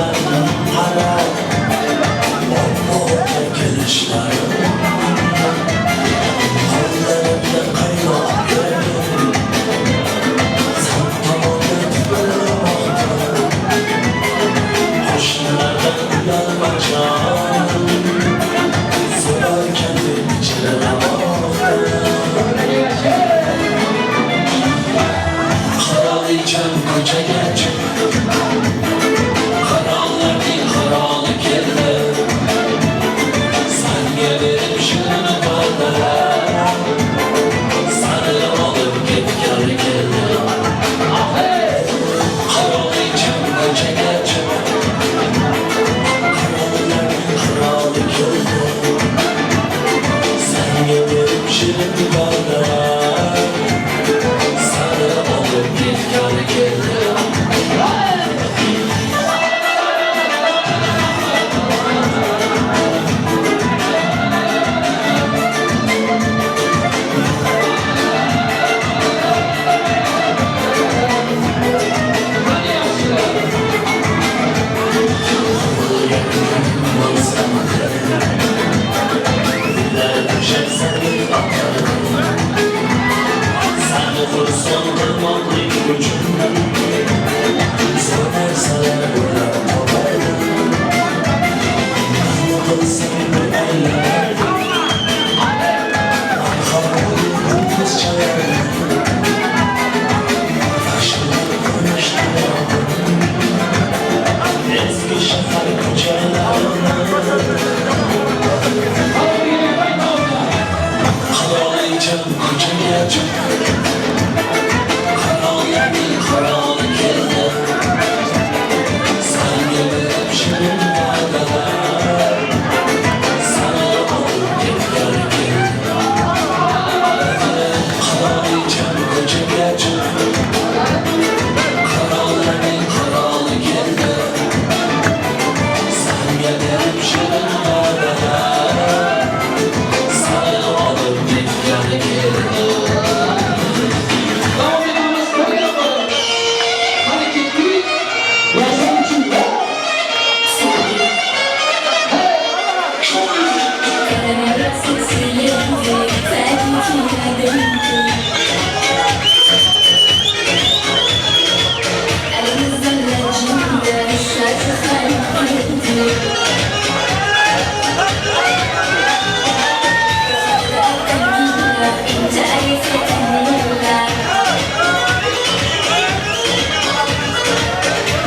Yashil.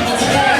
Thank you.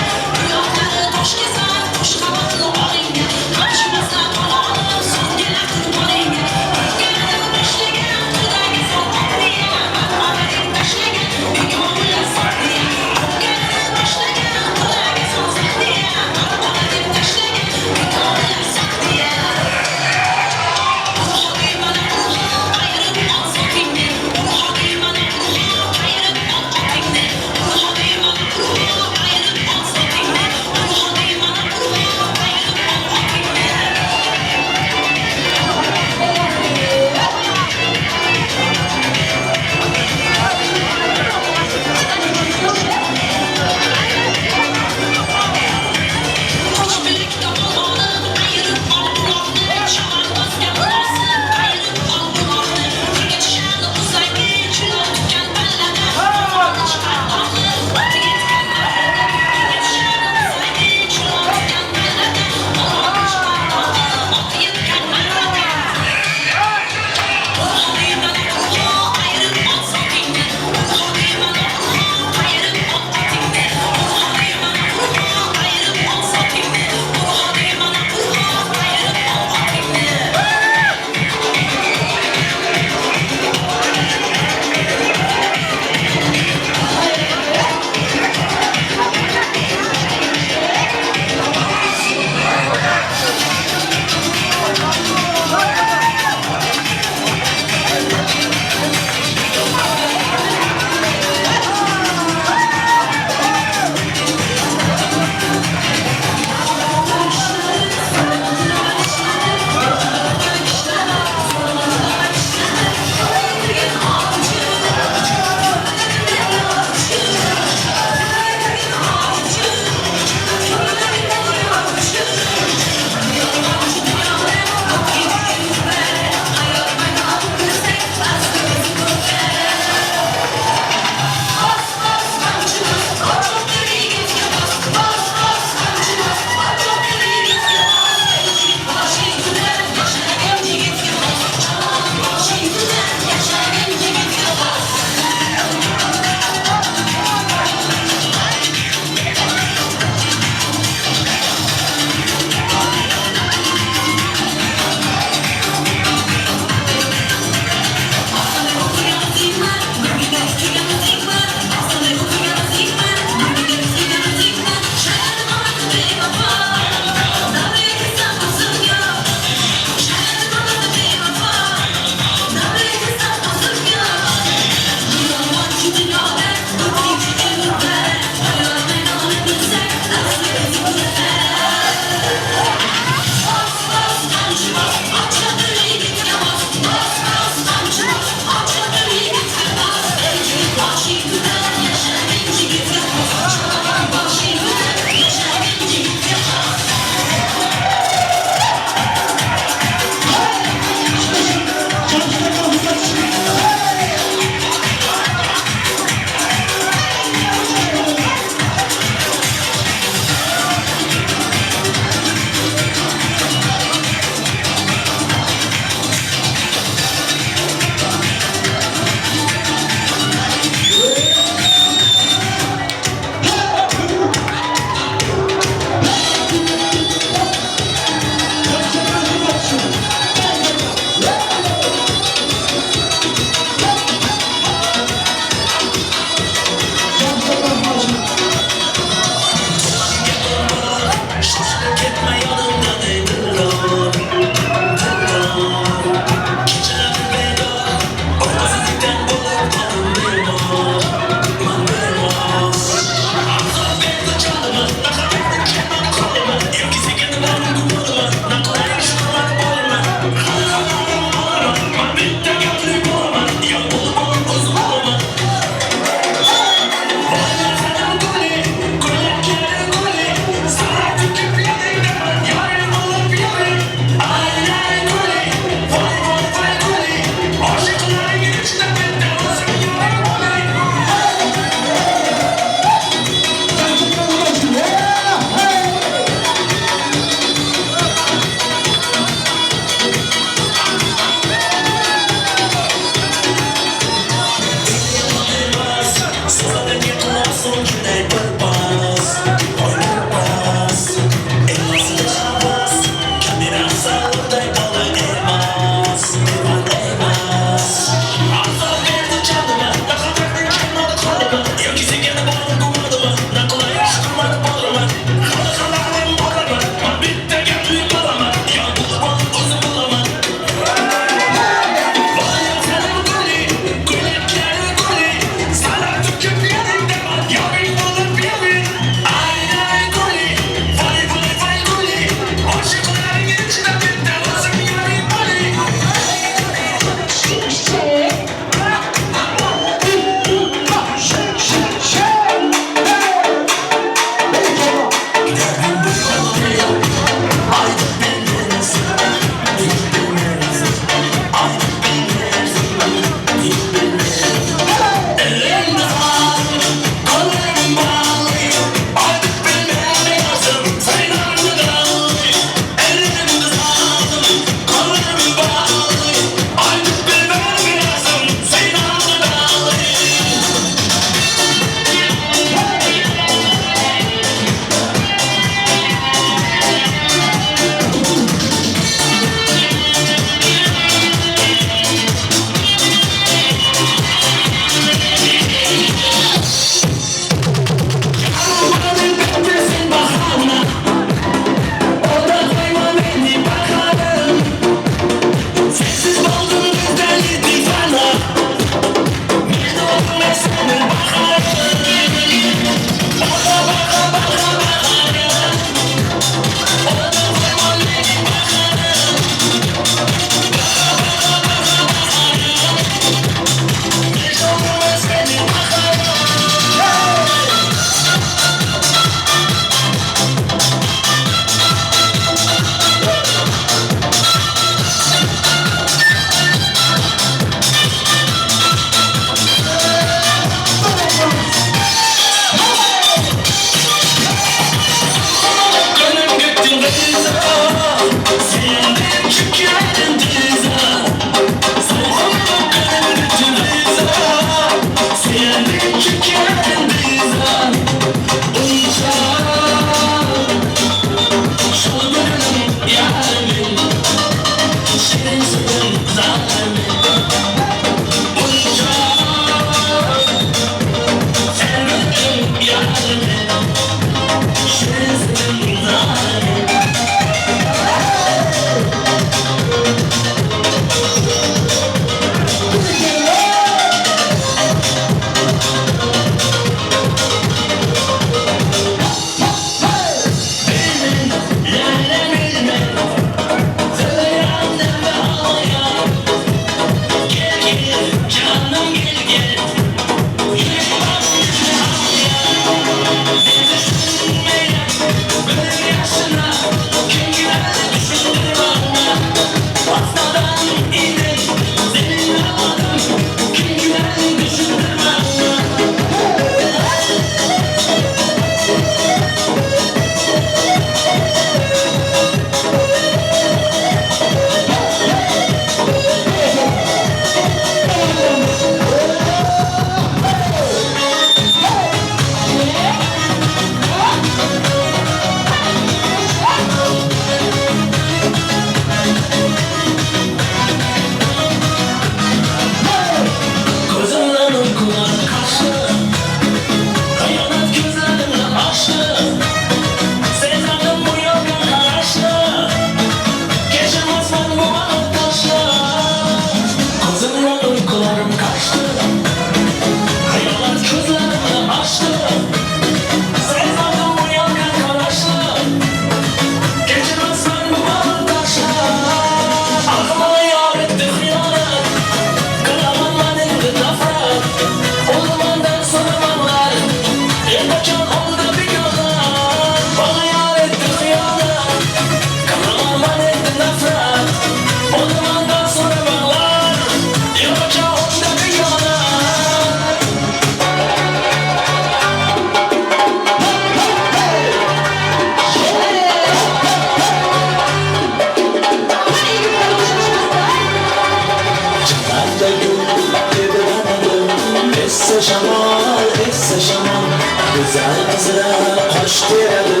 qizlar qosh teradi,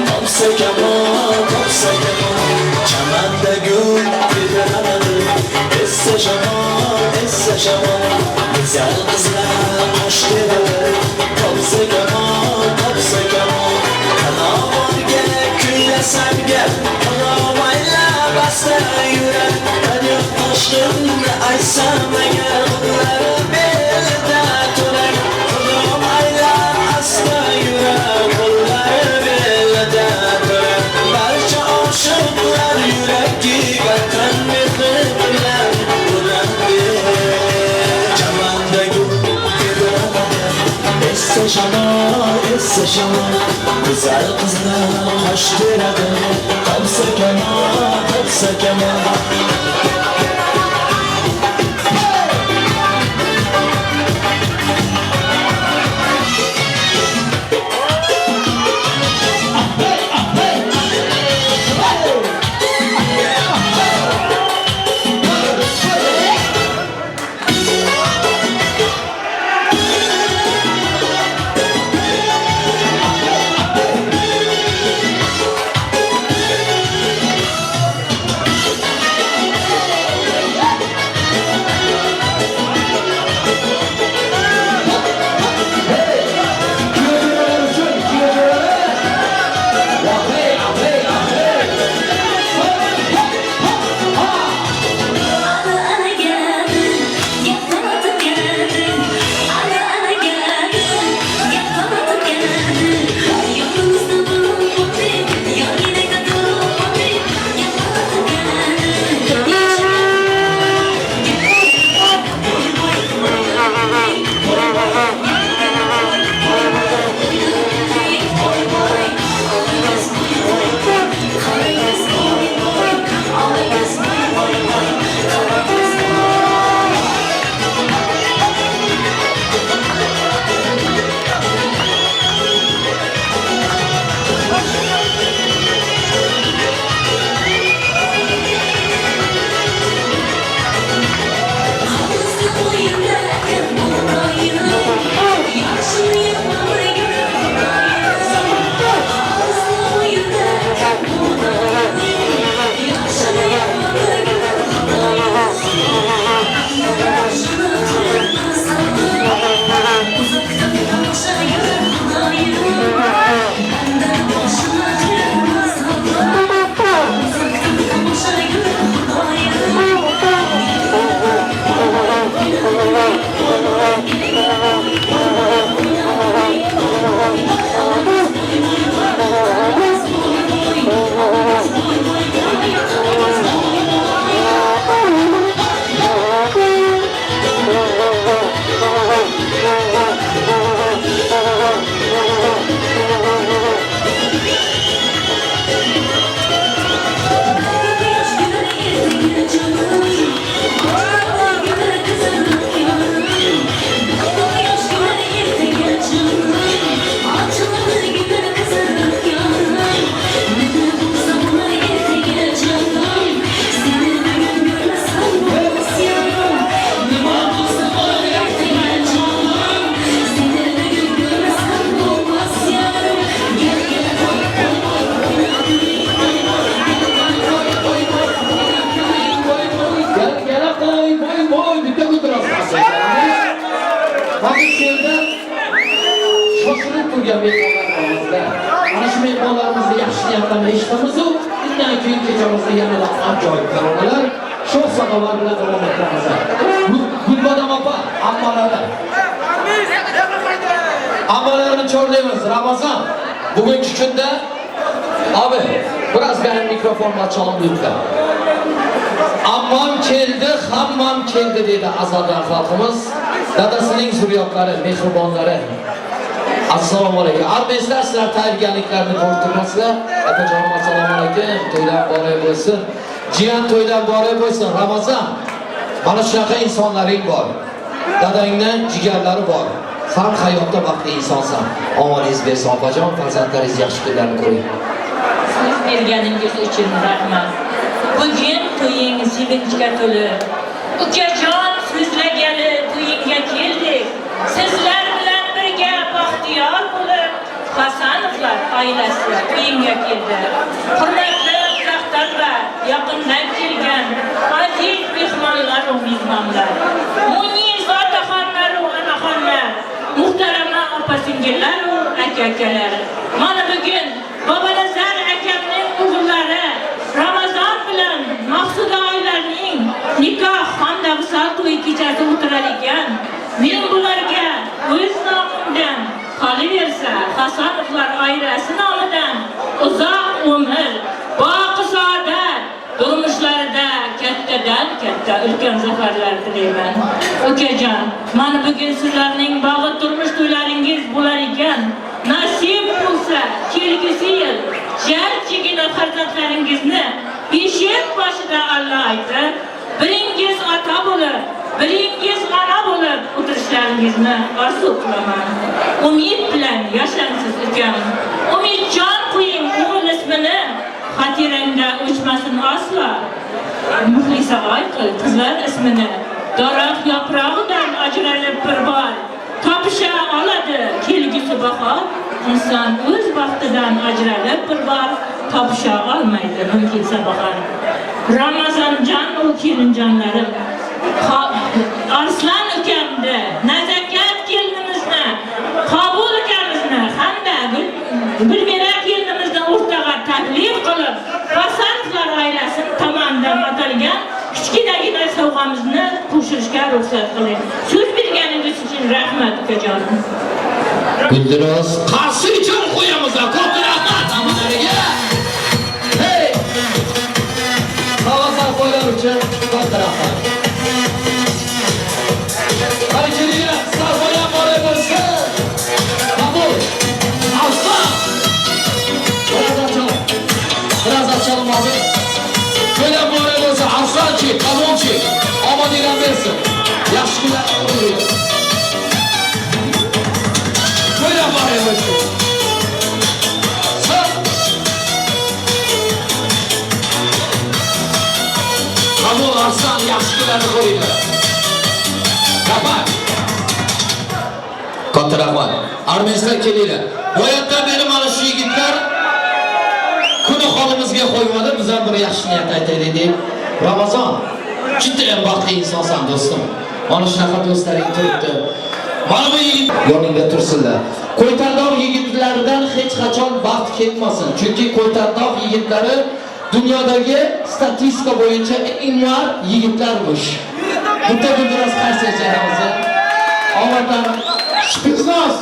topsa kamol, topsa kamol. Chamanda gul tebranadi, essa shamol, essa shamol. Go'zal qizlar qosh teradi, topsa kamol, topsa kamol. Qanovorga kuylasam gap, qanomaylab asta yurar. Daryo toshqinni aytsam agar, qo'llari belida turar. Xudo asta yurar, qo'llari belida turar. Barcha oshiqlar yuragi vatan mehri bilan uradi. Chamanda gul tebranadi, essa shamol, essa shamol. Go'zal qizlar qosh teradi, topsa kamol, topsa kamol. Mana shu mehmonlarimizni yaxshi niyatdan eshitamiz-u, undan keyin kechamizda yanada ajoyib taronalar, sho'x sadolar bilan davom ettiramiz. Gulbadam opa, ammalari. Ammalarini chorlaymiz. Ramazon, bugungi kunda abi, biraz benim mikrofonla açalım lütfen. Ammam keldi, hammam keldi dedi azaldan xalqimiz. Dadasining zurriyotlari, mehribonlari. Assalomu alaykum. Armezlar, sizlar tayyorgarliklarni ko'rib turasizlar. Opajonim, assalomu alaykum. To'ydan boray bo'lsin. Jiyan to'ydan boray bo'lsin. Ramazon, mana shunaqa insonlaring bor. Dadangni jigarlari bor. San hayotda baxtli insonsan. Omadingiz bersin opajon, farzandlaringiz yaxshi kunlarni ko'ring. So'z berganingiz uchun rahmat. Bugun to'ying sevinchga to'la. Ukajon so'zlagani to'yingga keldik. Sizlar bilan birga baxtiyor bo'lib, Hasanovlar oilasi uyimga keldi. Hurmatli uzoqdan va yaqindan kelgan aziz mehmonlar va mehmonlar, Munis otaxonlar va onaxonlar, muhtarama opa singillar va aka akalar. Mana bugun Bobanazar akamning o'g'illari Ramazon bilan Maqsuda oilalarining nikoh hamda visol to'yi kechasi o'tirar ekan. Men bularga o'z nomimdan, qolaversa Hasanovlar oilasi nomidan uzoq umr, boqi saodat, turmushlarida kattadan katta ulkan zafarlar tilayman. Ukajon, mana bugun sizlarning bog'i turmush to'ylaringiz bo'lar ekan. Nasib bo'lsa, kelgusi yil jajjigina farzandlaringizni beshik boshida Alloh aytib, biringiz ota bo'lib, biringiz ona bo'lib o'tirishlaringizni orzu qilaman. Umid bilan yashangsiz ukam. Umidjon qo'ying o'g'il ismini, xotirangda o'chmasin aslo. Muxlisa Oyqil qizlar ismini daraxt yaprog'idan ajralib bir bor topisha oladi kelgusi bahor. Inson o'z baxtidan ajralib bir bor topisha olmaydi mumkinsa bahor. Ramazonjon u kelinjonlarim, Arslan ukamni, Nazakat kelinimizni, Qabul ukamizni hamda Gulmira kelinimizni o'rtaga taklif qilib, Hasanovlar oilasini tomonidan atalgan kichkinagina sovg'amizni qo'shishga ruxsat qiling. So'z berganingiz uchun rahmat, ukajonim. Guldiroz qarshi uchun qo'yamiz. Katta rahmat hammalariga. Hey! Havosan qo'ylar uchun katta rahmat. Qani kelinglar, sarpoyam bor bo'lsin. Qabul. Arslan. Biraz açalım. Biraz açalım abi. Böyle bor bo'lsa Arslanchi, Qabulchi. Omadinglar bersin. Yaxshi kunlar ko'ringlar. Böyle bor bo'lsin. Sen. Qabul, Arslan, yaxshi kunlarni ko'ringlar. Rahmat. Katta rahmat. Armaniston kelinglar. Boyatdan beri mana shu yigitlar kuni holimizga qo'ymadi. Biz ham bir yaxshi niyat aytaylik deb. Ramazon, juda ham baxtli insonsan do'stim. Mana shunaqa do'stlaring turibdi. Mana bu yigit yoningda tursinlar. Ko'ytandog' yigitlaridan hech qachon baxt ketmasin. Chunki Ko'ytandog' yigitlari dunyodagi statistika bo'yicha eng mard yigitlarmish. Bitta Guldiroz qarshi chaqiramiz. Omaddan Spetsnaz,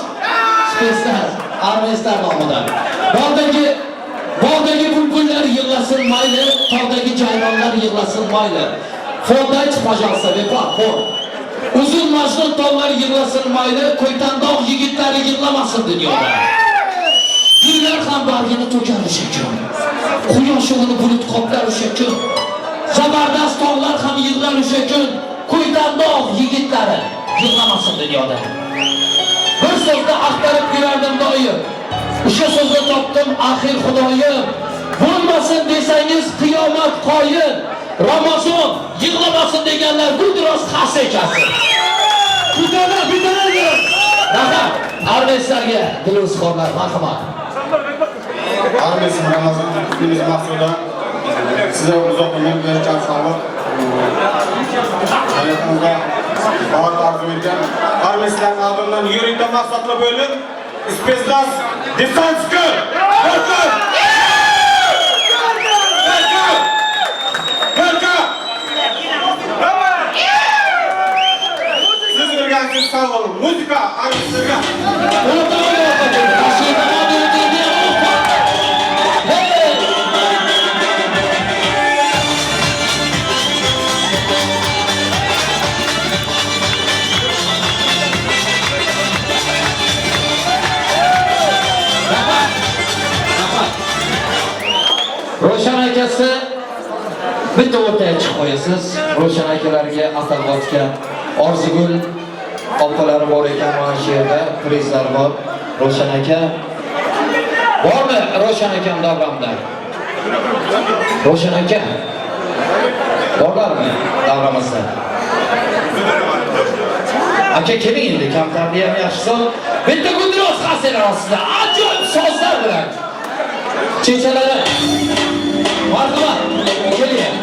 Spetsnaz, armanislar nomidan. Bog'dagi bulbullar yig'lasin mayli, tog'dagi jayronlar yig'lasin mayli. Fondach, пожалуйста, vepa, fon. Uzun Majnun tog'lar yig'lasin mayli, Ko'ytandog' yigitlari yig'lamasin dunyoda. Gullar ham bargini to'kar o'sha kun. Quyosh uni bulut qoplar o'sha kun. Zabardast tog'lar ham yig'lar o'sha kun. Ko'ytandog' yigitlari yig'lamasin dunyoda. Bir so'zni axtarib yurardim doim. O'sha so'zni topdim axir Xudoyim. Bo'lmasin desangiz qiyomat qoyim. Ramazon yig'lamasin deganlar Guldiroz xas echasi. Bitana, bitana. Rahmat. Armanislarga dilozxonlar marhamat. Armesin Ramazan, hepimiz Maqsuda. Size uzoq umr bergan sog'lik. Hayotingizda baxt orzu etgan. Armeslarning oldindan yurikda maqsadli bo'lib, Spetsnaz Desantka! Welcome! Welcome! Welcome! Siz bilgansiz sog' bo'ling. Muzika armeslarga. Hey! Rahmat. Rahmat. Ro'shan akasi bitta o'rtaga chiqib qo'yasiz. Ro'shan akalarga atalg'otgan Orzugul opalari bor ekan mana shu yerda, prizlar bor. Ro'shan aka bormi? Ro'shan akam davramda. Ro'shan aka borlarmi davramizda? Aka keling endi, kamtarli ham yaxshisi. Bitta Guldiroz qarsaklar ostida ajoyib sozlar bilan. Chechalari. Marhamat, keling.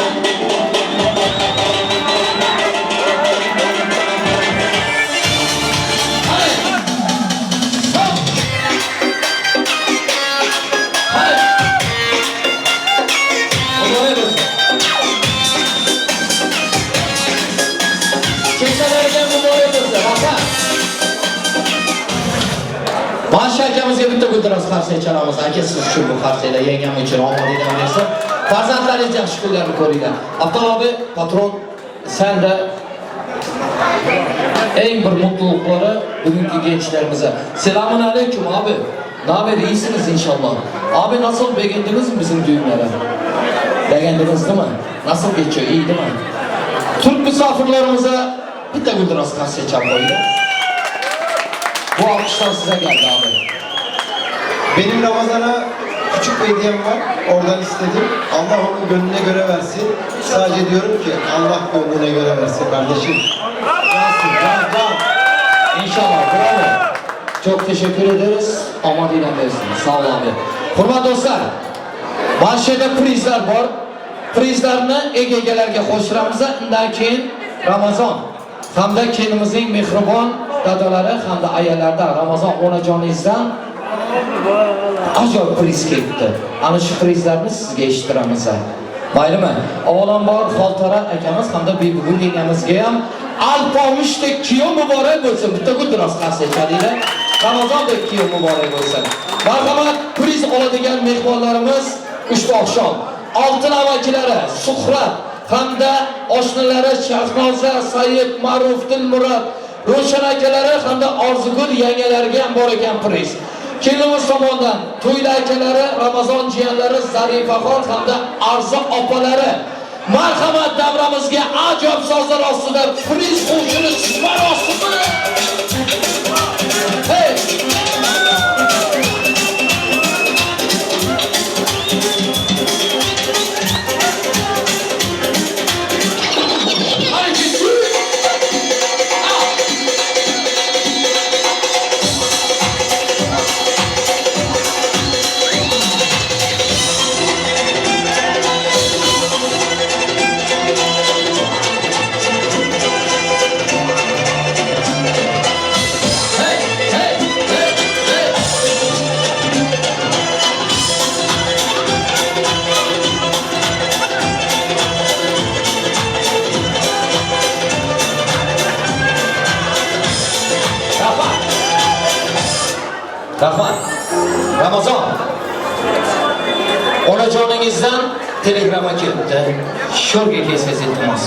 Hadi. Hop. Hadi. Muborak bo'lsin. Chechalarga muborak bo'lsin. Rahmat. Masha akamizga bitta guldiroz qarsak chalamiz. Aka, siz uchun bu qarsaklar, yangam uchun omadinglar bersin. Farzandlaringiz yaxshi kunlarni ko'ringlar. Abdul abi, patron, sen de eng bir mutlulukları bugünkü gençlerimize. Selamun aleyküm abi. Ne haber? İyisiniz inşallah. Abi nasıl, beğendiniz mi bizim düğünleri? Beğendiniz değil mi? Nasıl geçiyor? İyi değil mi? Türk misafirlerimize bitta guldiroz qarsak chalib qo'yinglar. Bu alkışlar size geldi abi. Benim Ramazan'a küçük bir hediyem var. Oradan istedim. Allah onun gönlüne göre versin. Sadece diyorum ki Allah gönlüne göre versin kardeşim. Cansın, can, can. İnşallah, bravo. Çok teşekkür ederiz. Aman ilan versin. Sağ ol abi. Hurmatli do'stlar, mana shu yerda prizlar bor. Prizlarni ega-egalarga qo'shiramiz. Undan keyin Ramazon hamda kelinimizning mehribon dadalari hamda ayollardan Ramazon onajoningizdan ajoyib priz kelibdi. Ana shu prizlarni sizga eshittiramiz. Maylimi? Avvalambor Xoltara akamiz hamda Bibigul yengamizga ham Alpomishdek kuyov muborak bo'lsin. Bitta guldiroz qarsak chalinglar. Ramazondek kuyov muborak bo'lsin. Marhamat, priz oladigan mehmonlarimiz ushbu oqshom oltin amakilari Suhrat hamda oshnalari Shahnoza, Said, Ma'ruf, Dilmurod, Ro'shan akalari hamda Orzugul yangalariga ham bor ekan priz. Kelinimiz tomonidan To'yla akalari, Ramazon jiyanlari, Zarifaxon hamda Arzu opalari. Marhamat, davramizga ajoyib sozlar ostida priz qo'shini marosimi. Hey! Hadi gitsin. Ah! Hey, hey, hey, hey. Rahmat. Rahmat. Ramazon. Onajoningizdan telegramma kelibdi. Sho'rga kelsangiz iltimos.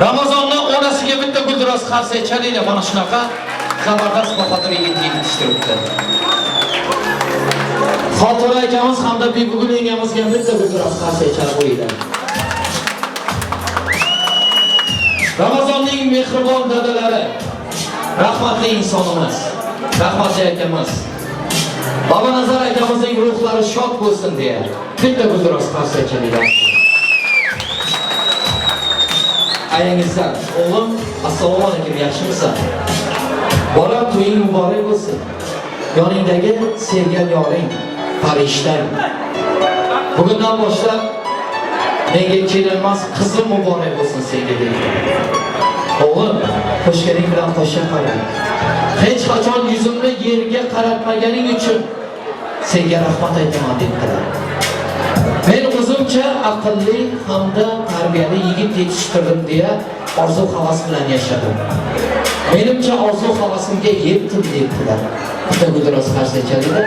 Ramazonni onasiga bitta guldiroz qarsak chalinglar, mana shunaqa zabardast bahodir yigit yetishtiribdi. Xotira akamiz hamda Bibigul yengamizga bitta guldiroz qarsak chalib qo'yinglar. Ramazonning mehribon dadalari, rahmatli insonimiz, rahmatli akamiz. Bobanazar akamizning ruhlari shod bo'lsin deya bitta guldiroz qarsak chalinglar. Ayangizdan, o'g'lim, assalomu alaykum, yaxshimisan? Bolam, to'ying muborak bo'lsin. Yoningdagi sevgan yoring, farishtang. Bugundan boshlab menga kelinmas, qizim muborak bo'lsin senga deydi. O'g'lim, qo'shganing bilan qo'sha qara. Hech qachon yuzimni yerga qaratmaganing uchun senga rahmat aytaman dedilar. Men o'zimcha aqlli hamda tarbiyali yigit yetishtirdim deya orzu havas bilan yashadim. Menimcha orzu havasimga yetdim debdilar. Bitta guldiroz qarsak chalinglar.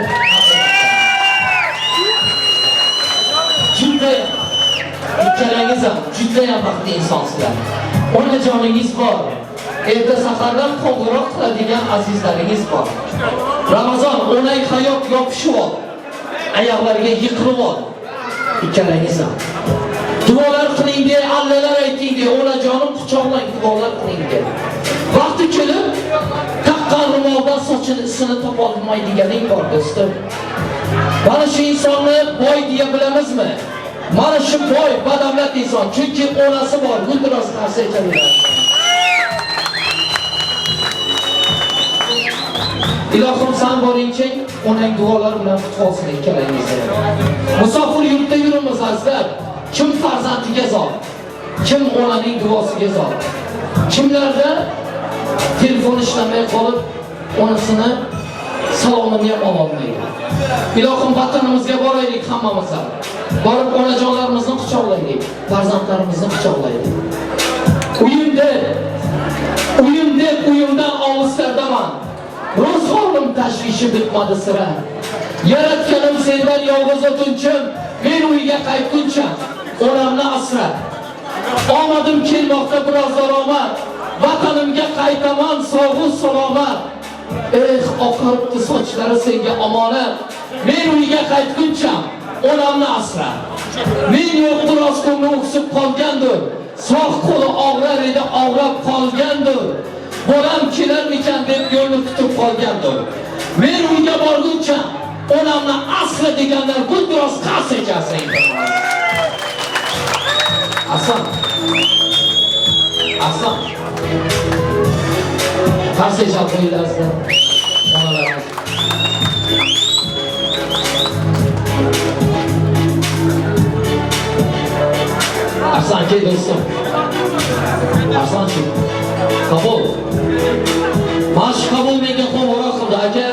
Juda ikkalangiz ham juda ham baxtli insonsizlar. Onajoningiz bor. Erta sahardan qo'ng'iroq qiladigan azizlaringiz bor. Ramazon onang hayot yopishib ol. Oyoqlariga yiqilib ol. Ikkalangiz ham. Duolar qiling de, allalar ayting de, onajonim quchoqlang, duolar qiling de. Vaqti kelib taqqan ro'moldan sochini isini topa olmaydiganing bor do'stim. Mana shu insonni boy deya bilamizmi? Mana shu boy, badavlat inson, chunki onasi bor, guldiroz qarsak chalinglar. Ilohim san boringchi, onang duolar bilan kutib olsin ikkalangizni. Musofir yurtda yurimiz azizlar. Kim farzandiga zor, kim onaning duosiga zor. Kimlarda telefon ishlamay qolib, onasini salomini ham ololmaydi. Ilohim vatanimizga boraylik hammamiz ham. Borib onajonlarimizni quchoqlaylik, farzandlarimizni quchoqlaylik. Uyim deb, uyim deb uyimdan olislardaman. Ro'zg'orim tashvishi bitmadi sira. Yaratganim sendan yolg'iz o'tinchim, men uyga qaytguncha onamni asra. Omadim kelmoqda biroz daromad, vatanimga qaytaman sog'u salomat. Eh, oqaribdi sochlari senga omonat. Men uyga qaytguncha onamni asra. Men yo'q biroz ko'ngli o'ksib qolgandir. Sog' qo'li og'rar edi, og'rab qolgandir. Bolam kelarmikan deb yo'lni kutib qolgandir. Men uyga borguncha onamni asra deganlar guldiroz qarsa ekansin. Aslan. Aslan. Qarsa echal qo'yinglar. Onalarimiz. Arslan kel do'stim. Arslanchi. Qabul. Mana shu Qabul menga qo'ng'iroq qildi, aka.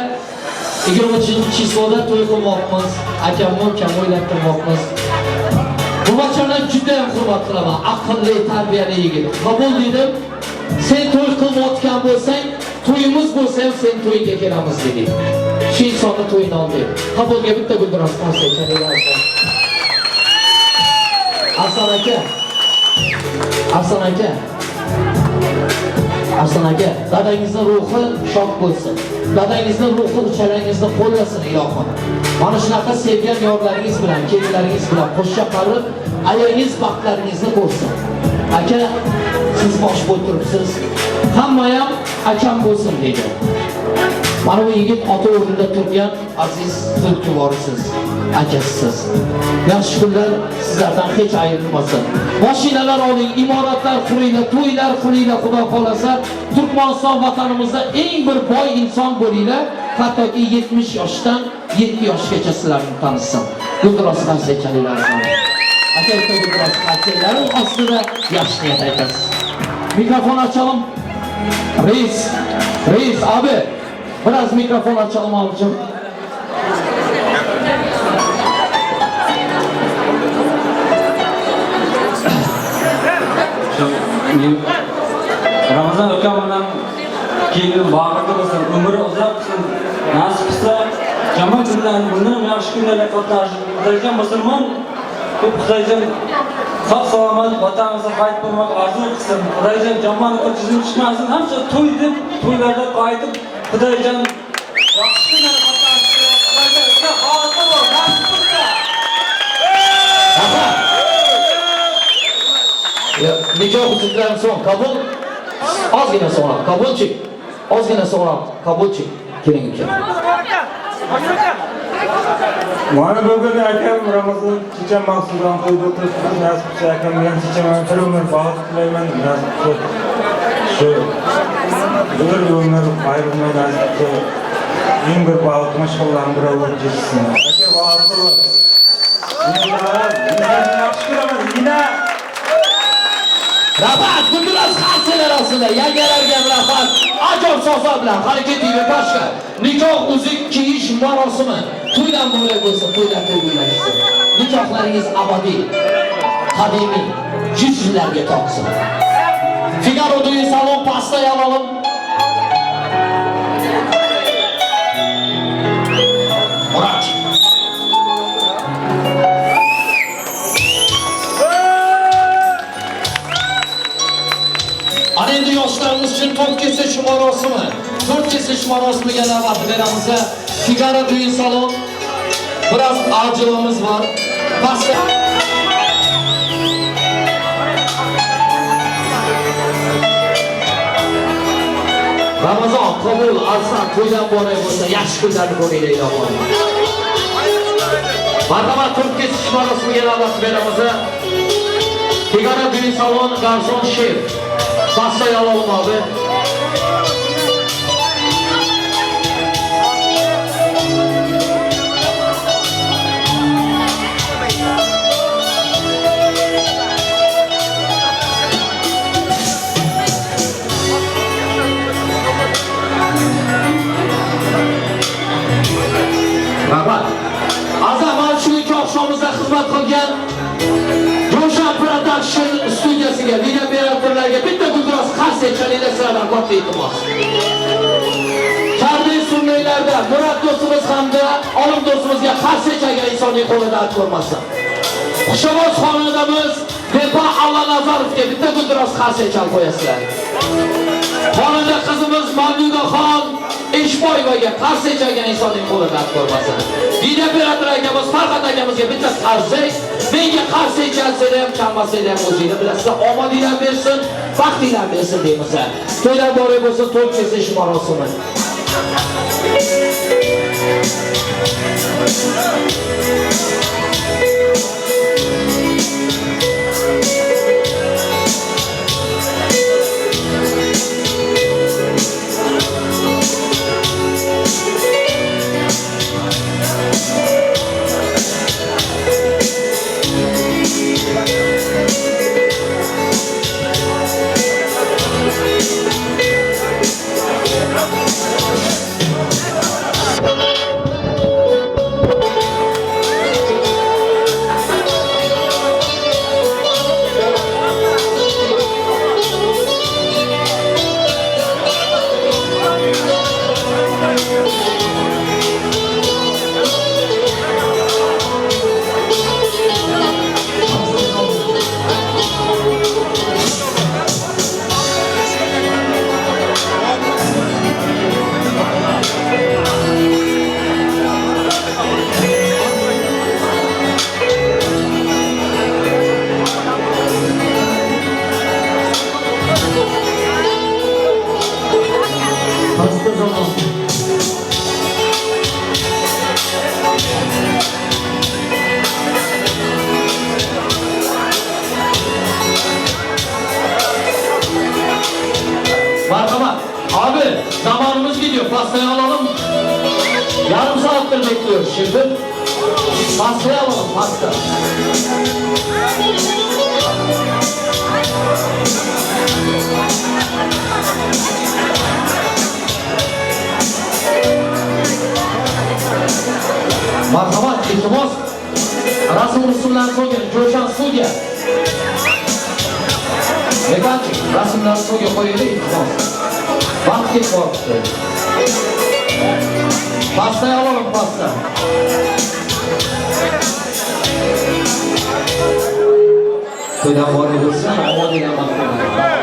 23-числоda to'y qilmoqmiz. Akamni ukam o'ylab turmoqmiz. Bu bachani juda ham hurmat qilaman. Aqlli, tarbiyali yigit. Qabul dedim. Sen to'y qilmayotgan bo'lsang, to'yimiz bo'lsa ham sen to'yga kelamiz dedik. Shu insonni to'yini oldik. Qabulga bitta guldiroz qarsak. Arslan aka. Arslan aka. Arslan aka, dadangizning ruhi shod bo'lsin. Dadangizning ruhi uchalangizni qo'llasin ilohim. Mana shunaqa sevgan yorlaringiz bilan, kelinlaringiz bilan qo'shcha qarib, ayangiz baxtlaringizni ko'rsin. Aka, siz bosh bo'lib turibsiz. Hamma ham akam bo'lsin deydi. Mana bu yigit ota o'rnida turgan aziz zulkuvorsiz, akasisiz. Yaxshi kunlar sizlardan hech ayrilmasin. Mashinalar oling, imoratlar quringlar, to'ylar qilinglar, Xudo xolasa Turkmaniston vatanimizda eng bir boy inson bo'linglar, hattoki 70 yoshdan 7 yoshgacha sizlarni tanishsin. Guldiroz qarsak chalinglar. Aka, guldiroz qarsaklari ostida yaxshi niyat aytasiz. Mikrofon açalım. Reis, reis abi. Biraz mikrofon açalım abicim. Ramazon ukam bilan kelinim baxtli bo'lsin, umri uzoq bo'lsin, nasib qilsa yomon kunlarni bundan ham yaxshi kunlarga qatnashib, Xudojon musulmon ko'p Xudojon sog' salomat vatanimizga qaytib bormoq orzu qilsin. Xudojon yomon juzim tushmasin, hamma to'y deb to'ylarda qaytib Xudojon yaxshi kunlarga qatnashsin. Xudojon baxtli bo'l, nasib qilsa. Nikoh uzuklaridan so'ng qabul ozgina so'roq, qabulchik. Ozgina so'roq, qabulchik. Keling uka. Mana bugun akam Ramazon checham Maqsudan to'yda o'tiribmiz. Nasib qilsa akam bilan checham bir umr baxt tilayman. Nasib qilsa shu bir umr ayrilmay nasib qilsa eng bir baxtli mashg'ulotlarning biri bo'lib ketsin. Aka baxtli bo'l. Yaxshi ko'raman, Nina. Rahmat, Guldiroz qarsalar ostida yangalarga rahmat. Ajoyib so'zlar bilan harakat etib boshqa. Nikoh uzuk kiyish marosimi. To'ydan muborak bo'lsin, to'ylar to'y bo'lsin. Nikohlaringiz abadiy, qadimiy, 100 yillarga tortsin. Figaro düğün salon pastayı alalım. Murat. Ana endi yoshlarimiz uchun to'rt kesish marosimi. To'rt kesish marosimiga navbat beramiz. Figaro düğün salon. Biraz acılığımız var. Pasta. Ramazon qabul, Arslan to'ydan muborak bo'lsa, yaxshi kunlarni ko'ringlar ilohim. Marhamat, to'rt kesish marosimiga navbat beramiz. Figaro düğün salon garson şef. Pastayı alalım abi. Katta iltimos. Charli surnaylarda Murad do'stimiz hamda Olim do'stimizga qarshi chalgan insonning qo'li dard ko'rmasin. Xushovoz xonadamiz Vefa Allanazarovga bitta guldiroz qarshi chalib qo'yasizlar. Xonanda qizimiz Mavludaxon Eshboyevaga qarshi chalgan insonning qo'li dard ko'rmasin. Video operator akamiz Farhad akamizga bitta qarshi, menga qarshi chalsanglar ham chalmasanglar ham o'zinglar bilasizlar, omadinglar bersin, baxtinglar bersin deymiz. To'ylar bor bo'lsa, to'y kesish marosimi. Marhamat. Abi zamanımız gidiyor. Pastayı alalım. Yarım saattir bekliyoruz şimdi. Pastayı alalım, pasta. Marhamat, iltimos. Rasm rusumdan so'ng Jo'shan studiya. Mekanchik, rasmlarni so'ngga qo'yaylik, iltimos. Vaqt ketyapti. Pastayı alalım, pasta. To'ydan bor bo'lsin, omadinglar baxtinglar.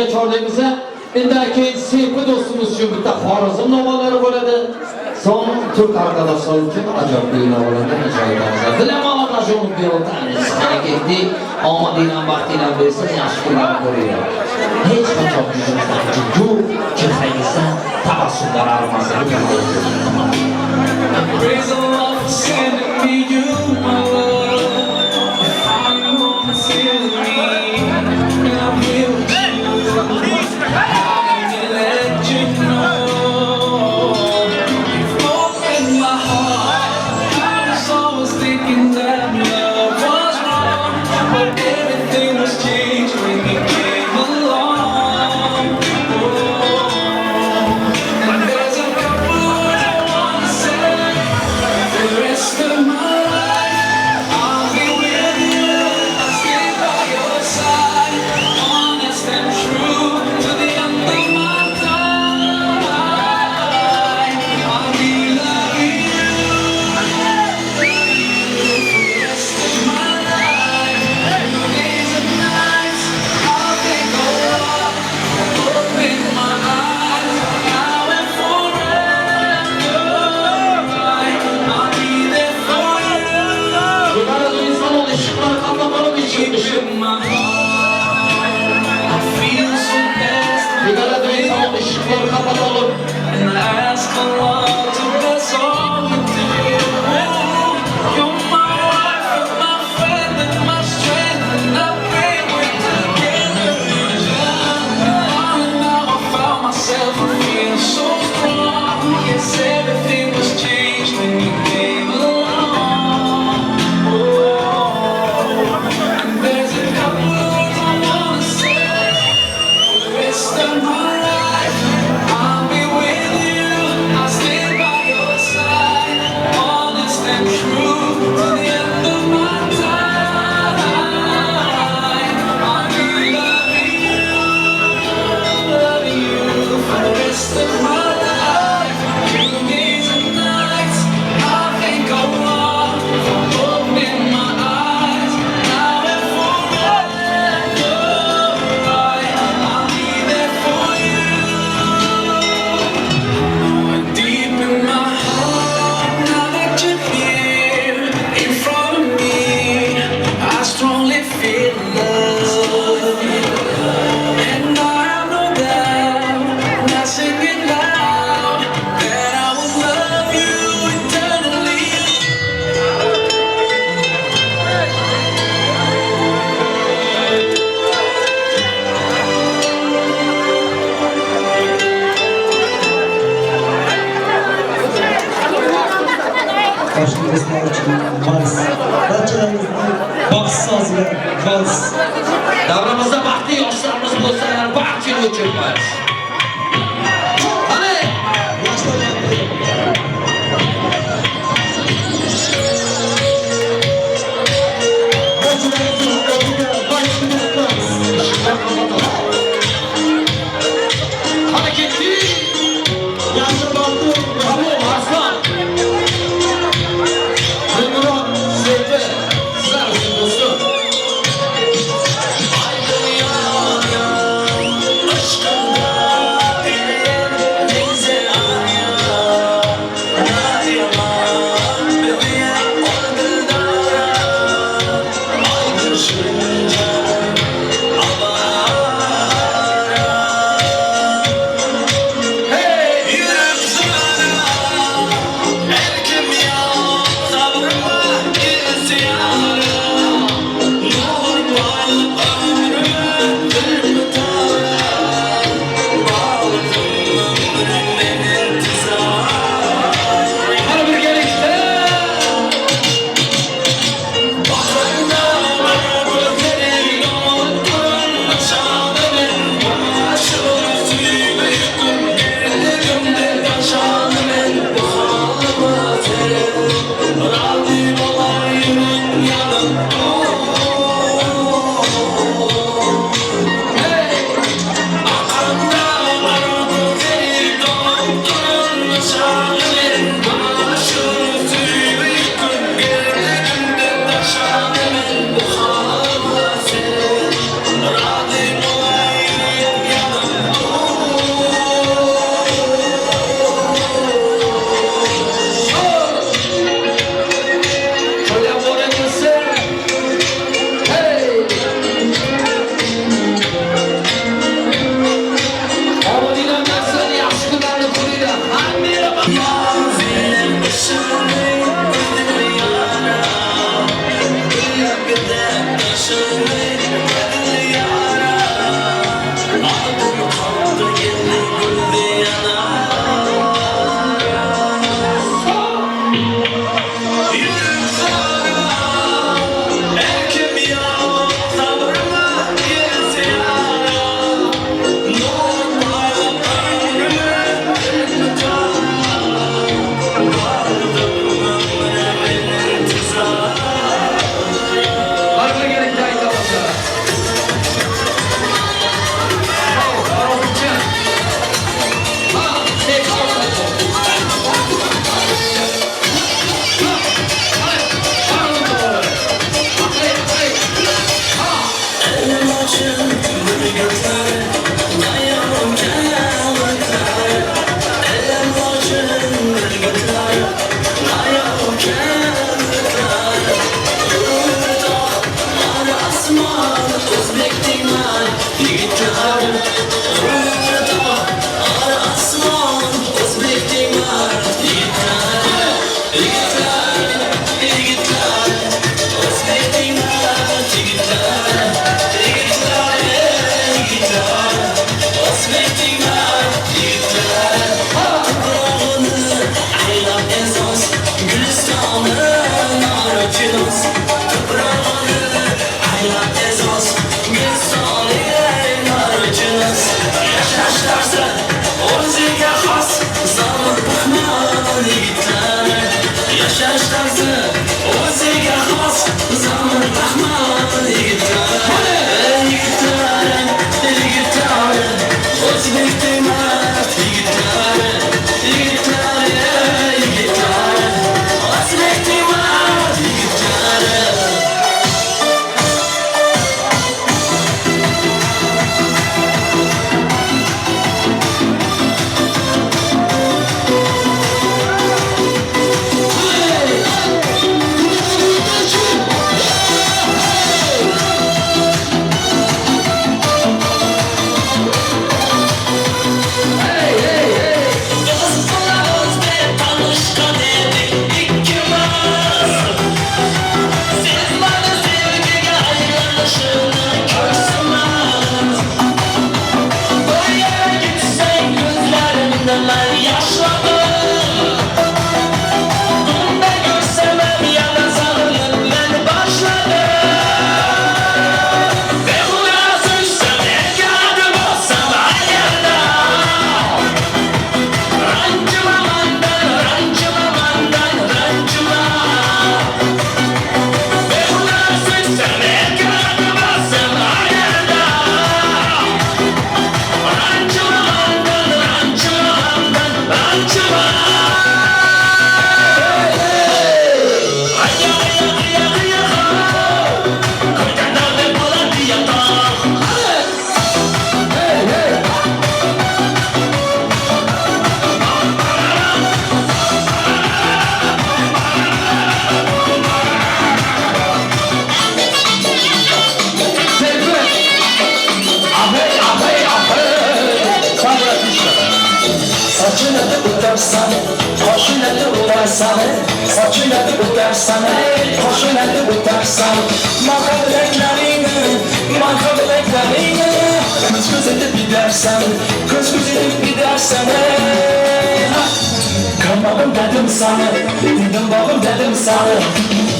to'yga chorlaymiz. Undan keyin Sepi do'stimiz uchun bitta Xorazm navolari bo'ladi. So'ng turk arkadaşlar uchun ajoyib navolarni ijro etamiz. Ketdik. Omadinglar, baxtinglar bersin, yaxshi kunlarni ko'ringlar. Hech qachon yuzingizdan kulgu, chehrangizdan tabassumlar arimasin. Praise Allah for sending me you, my love. I'm gonna tell me, and I'm here with you. Let me let you know you've opened my heart. I was always thinking that love was wrong, but everything was changed when you came along. Oh, and there's a couple words I wanna say. The rest of my life, I'll be with you. I'll stay by your side, honest and true to the end of my time. I'll be loving you, for the rest of my life. Through days and nights, I'll thank Allah for opening my eyes. Now and forever, I'll be there for you. Salon ışıkları kapatalım için. Deep in my heart, I feel so blessed. Sigara salon ışıkları kapatalım. And I ask Allah to bless all we do. You're my wife and my friend and my strength, and I pray we're together in Jannah. And now I found myself, I feel so strong. Yes, everything was changed when you came along. Oh, and there's a couple words I wanna say. For the rest of my life, I'll be with you. I'll stay by your side, honest and true to the end of my time. I'll be loving you for the rest of my life. Through days and nights, I thank Allah for opening my eyes. Now and forever, I'll be there for you. Deep in my heart, now that you're here in front of me, I strongly feel love. And I have no doubt, and I sing it loud, that I will love you eternally. Yoshli do'stlar uchun vals. Barchalaringizni vals soziga vals. Davramizda baxtli yoshlarimiz bo'lsalar, barcha uchun vals. Qani? Yoshlar. Barchalaringizni o'ziga vals bilan vals. Işıklar kapatalım. Qani ketdik. Yaxshi bordi. Bravo Arslan. Dilmurod, Sepi, sizlar uchun do'stim. Aydın yar yar, aşkından. Sochiladi o'tarsan, qoshiladi o'tarsan, sochiladi o'tarsan, qoshiladi o'tarsan. Marha bilaklaringni, marha bilaklaringni, ko'z ko'z etib gidersan, ko'z ko'z etib gidersan. Kaymağım dedim sana, dımağım dedim sana,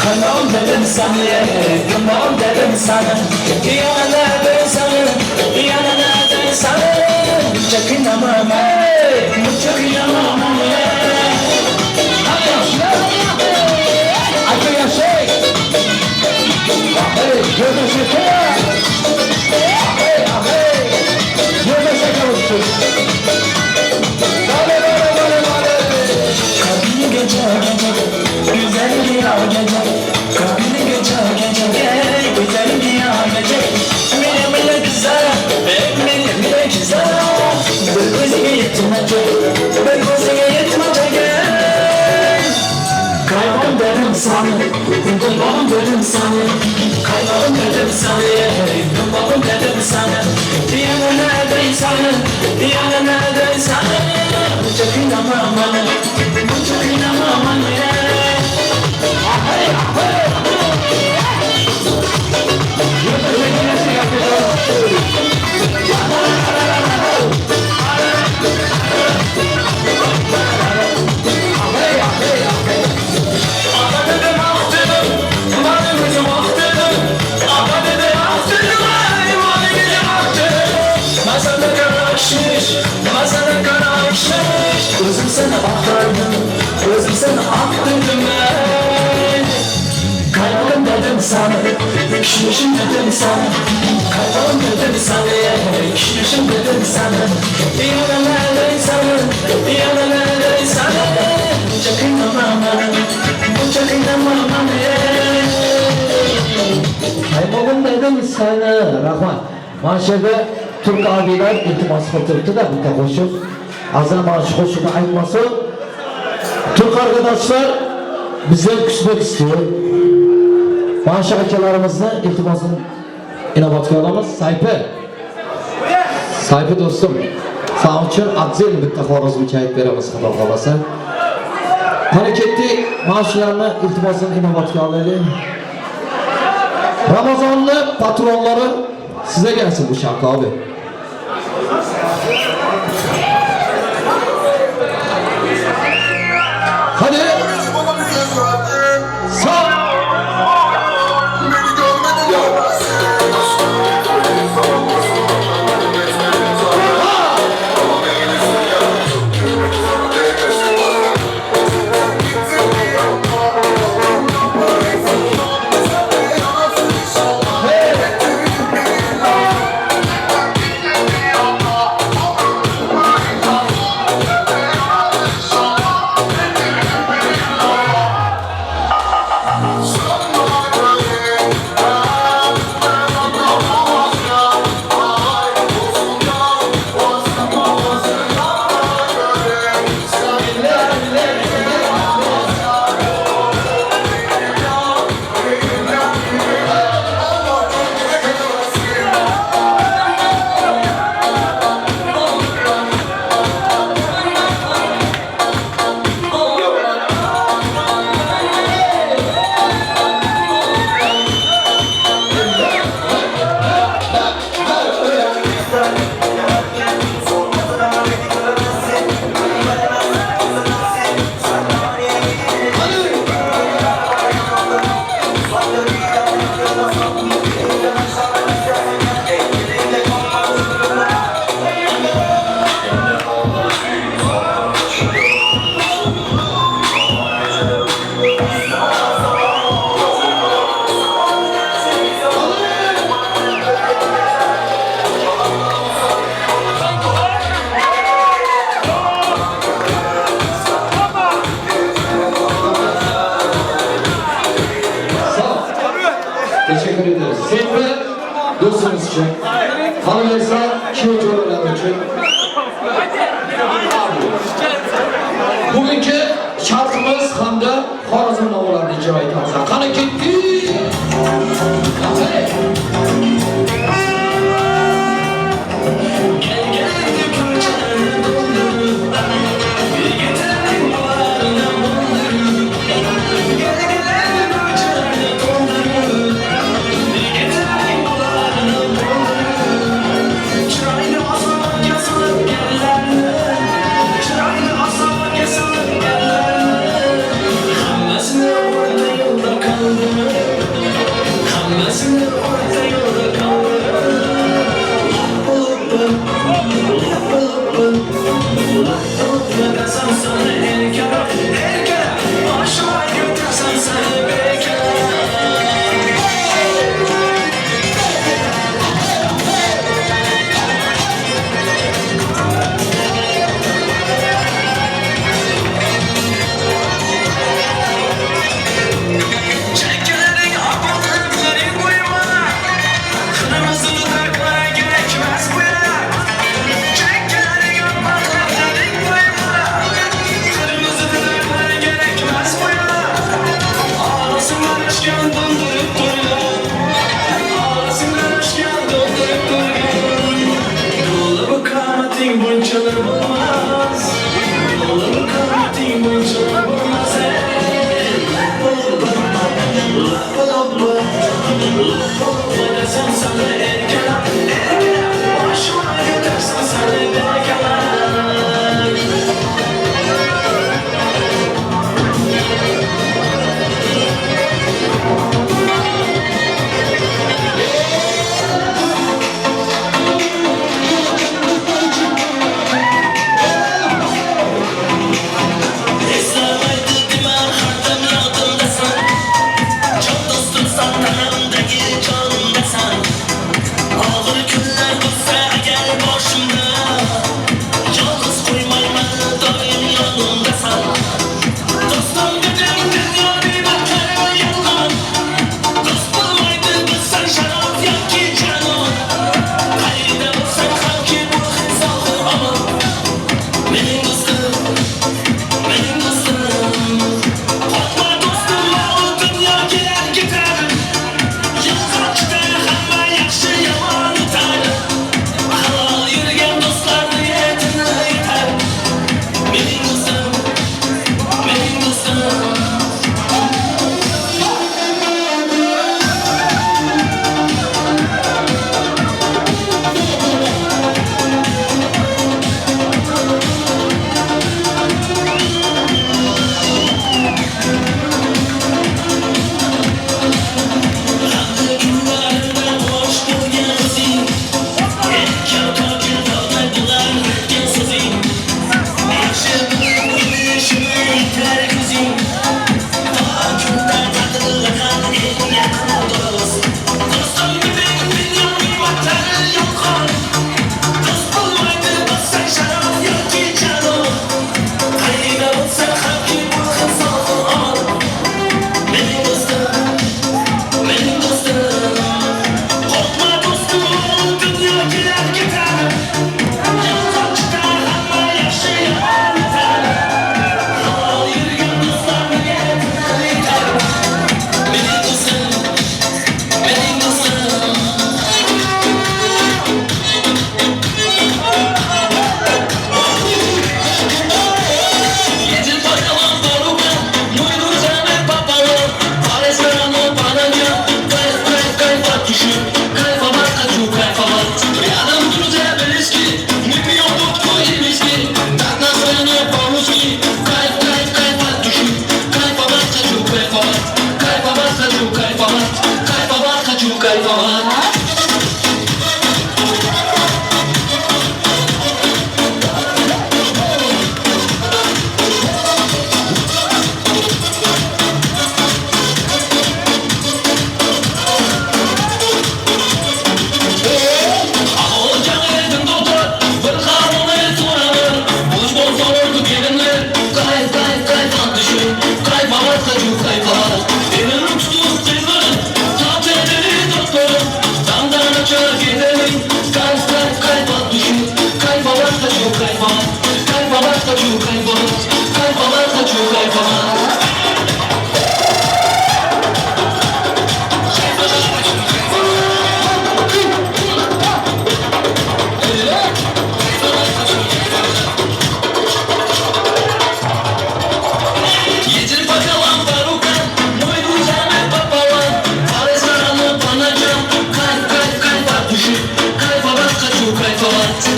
kaymağım dedim sana, dımağım dedim sana. Yana sana, yana sana, çakınamam, çakınamam. Kalbini gece gece, güzel bir gece. Kalbini gece gece, güzel bir gece. Mele güzel, mele güzel. Bir gözüne yetmeyecek, bir gözüne yetmeyecek. Kaymağım dedim sana, dumağım dedim sana. Kaymağım dedim sana, dumağım dedim sana. Yana neredeysen, yana neredeysen. Çok inanmam bana, çok inanmam bana. Özüm sana aktırdım, özüm sana aktırdım ben. Kaymağım dedim sana, kişnişim dedim sana. Kaymağım dedim sana, kişnişim dedim sana. Yana neredeysen, yana neredeysen. Bunca kıynamam bana, bunca kıynamam bana. Kaymağım dedim sana. Rahmat. Mana shu yerda Turk abilar iltimos qilib turibdi-da bitta qo'shiq. Azam mana shu qo'shiqni aytmasa, Türk arkadaşlar bizden küsmek istiyor. Mana shu akalarimizni iltimosini inobatga olamiz. Sayfi. Sayfi do'stim, sen uchun отдельно bitta xorazmcha aytib beramiz, xudo xolasa. Qani ketdik, mana shularni iltimosini inobatga olaylik. Ramazonni patronlari size gelsin bu şarkı abi. Hadi. Sağ. Teşekkür ederiz. Seyfi dostumuz için, Hanım Esra Kiyotoğlu'nun için. Bugünkü şarkımız hamda Xorazm navolarını icra etamiz. Qani ketdik. Gel gel. Кайфовать хочу, кайфовать. Elini tutup kızlarım, tatilleri doktorum. Damdan açar gidelim, kayf kayf kayfa düşün. Kayfalar хочу, kayfalar, kayfalar хочу, kayfalar, kayfalar хочу, kayfalar.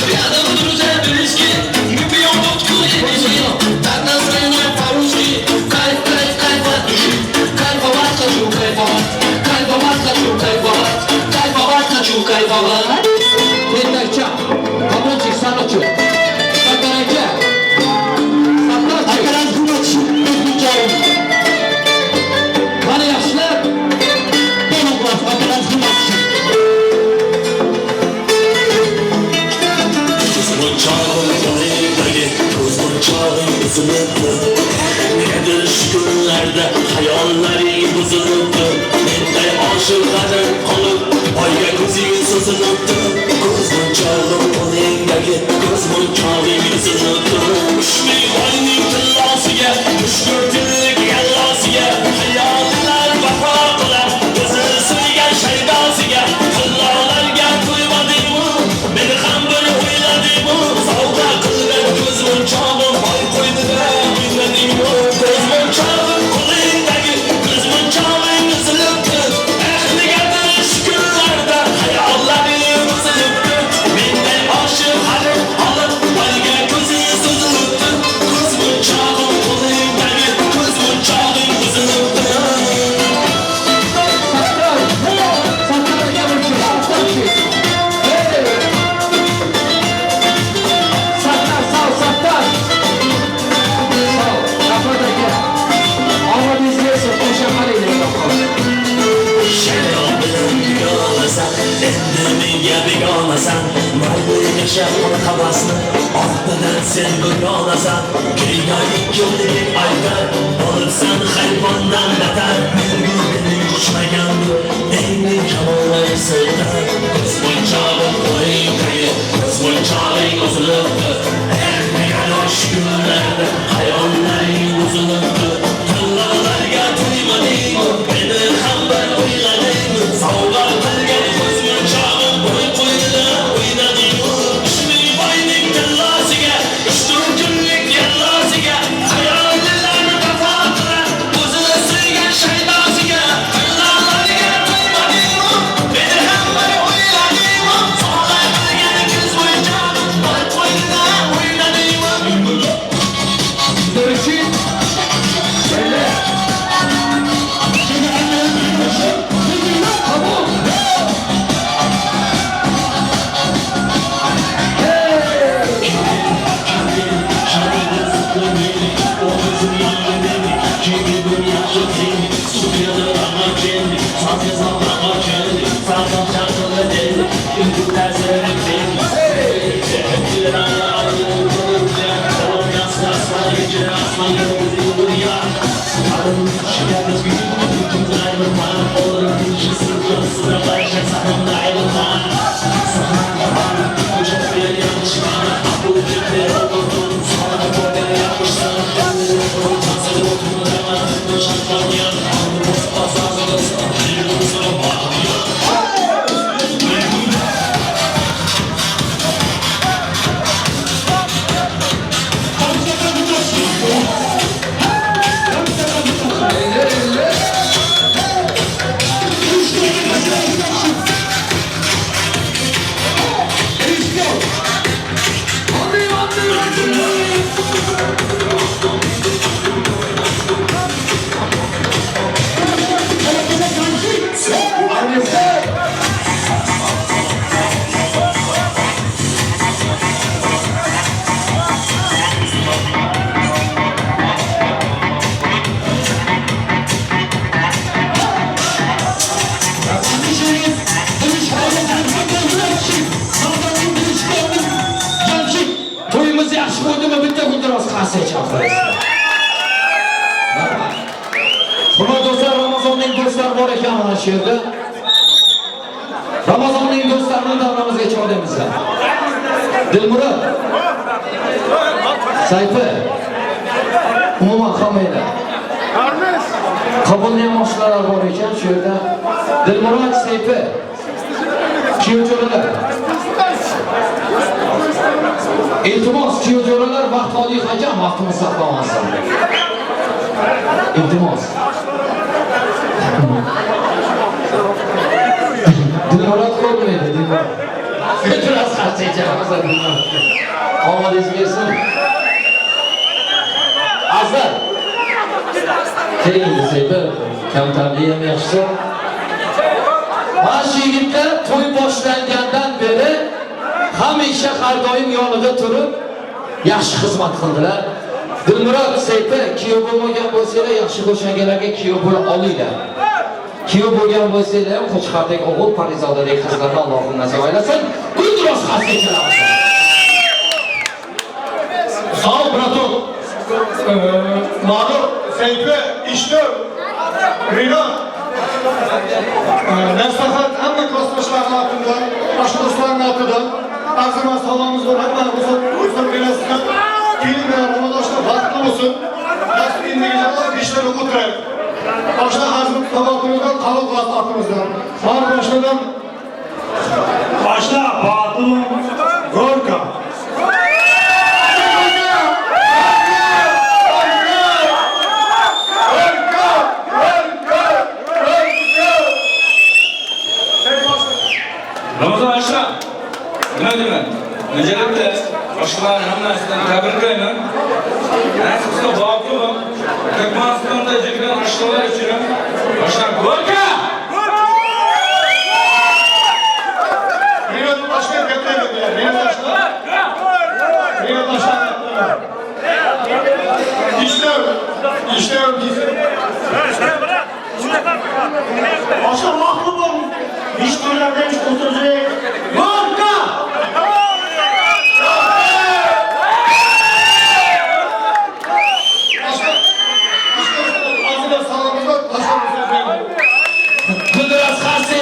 Рядом друзья близки, мы пьем водку и виски. Так настроение по-русски. Кайф, кайф, кайф от души. Кайфовать хочу, кайфовать. Кайфовать хочу, кайфовать. Кайфовать хочу, кайфовать. Tentakcha, Qabulchik, Sanochi. Sattar aka. Sattarchi. Mana yaxshilar. Ko'zmunchog'ing uzilibdi, negadir shu kunlarda xayollaring buzilibdi. Menday oshiq g'anim qolib, oyga ko'zing so'zilibdi. Ko'zmunchog'im qo'lingdagi ko'zmunchog'ing uzilibdi. Ushming oyning tillosiga, uchto'rtlik yallosiga, xayollar vafo qilar o'zi suygan shaydosiga. Tillolarga to'ymadingmi, meni ham bir o'yladingmi? Sovg'a qilgan ko'zmunchog'im oy qo'ynida o'ynadingmi? Ko'zmunchog'im qo'lingdagi ko'zmunchog'ing uzilibdi. Eh, negadir shu kunlarda xayollaring buzilibdi. Menday oshiq g'anim olib oyga ko'zing so'zilibdi. Ko'zmunchog'im qo'lingdagi ko'zmunchog'ing uzilibdi. Sattar. Sattar aka burchi, Sattarchi. Hey! Sattar, sog', Sattar. Sog', Rahmat aka. Omadingiz kelsin, qo'sha qaraylik xudo xohlasa. Shayton bilan dugonasan, endi menga begonasan. Mayli yashab ol havasni, ortidan sen go'yonasan. Kuygan kimliging aytar, olibsan hayvondan batar. Mengu mening quchmagandu, engin kamonlar siltar. Ko'zmunchog'im qo'lingdagi ko'zmunchog'ing uzilibdi. Eh, negadir shu kunlarda xayollaring buzilibdi. Tillolarga to'ymadingmi, meni ham bir o'yladingmi? Sovg'a qilgan ko'zmunchog'im oy qo'ynida o'ynadingmi? Ishming boyning tillosiga, 3-4 kunlik yallosiga, xayollarni vafo qilar o'zini suygan shaydosiga. Tillolarga to'ymadingmi, meni ham bir o'yladingmi? Sovg'a qilgan ko'zmunchog'im oy qo'ynida o'ynadingmi? Sizlar uchun Böyle. Qabul. Hey! Ramazonning do'stlari bor ekan mana shu yerda. Ramazonning do'stlarini davramizga chorlaymiz. Dilmurod, Sayfi, umuman hammanglar. Qabulni ham oshnalar bor ekan shu yerda. Dilmurod, Sayfi, kuyov jo'ralar. Iltimos, kuyov jo'ralar vaqt oliy hakam vaqtimiz saqlamasin. Iltimos. Dilmurod ko'rmaydi, Dilmurod. Biraz qarchaychamiz Dilmurod. Omadingiz bersin. Azizlar. Keyin Sayfi, kamtarlik ham yaxshisi. Mana shu yigitlar to'y boshlangandan beri hamisha har doim yonida turib yaxshi xizmat qildilar. Dilmurod, Sayfi, kuyov bo'lmagan bo'lsanglar, yaxshi qo'shangalarga kuyov bo'la olinglar. Kuyov bo'lgan bo'lsanglar ham Qo'chqordek o'g'il, Parizodadek qizlarni Allohim nasib aylasin. Gulduros xaslik. Sağ ol браток. Mağdur, Seyfi, İşte, Rina. Nesahat hamma klassdoshlarning altından, başka dostlarning altından, her zaman sağlığımız var, hamma ruhsat berasidan. Kelin bilan Ramazonda baxtli bo'lsin. Nasib indigilar ishlar o'tiradi. Boshla hazm tabaqimizdan, qabul qiladi aklımızdan. Var başladan. Başla Batım Gorka. Ramazon aka, nima deyman? Öncelikle başkalarının hammasidan tabriklayman. Nasib qilsa baxtli bo'ling. Turkmanistonda yurgan oshxonalar uchun boshlar Gorka! Rinat başka gaplayman. Rinat başla. Rinat başla. İşte, işte biz. Başla baxtli bo'ling. Ish to'ylarda ish o'tirsak. Gorka! Ağzına sağlığımız var, başka Gulduros qarshi.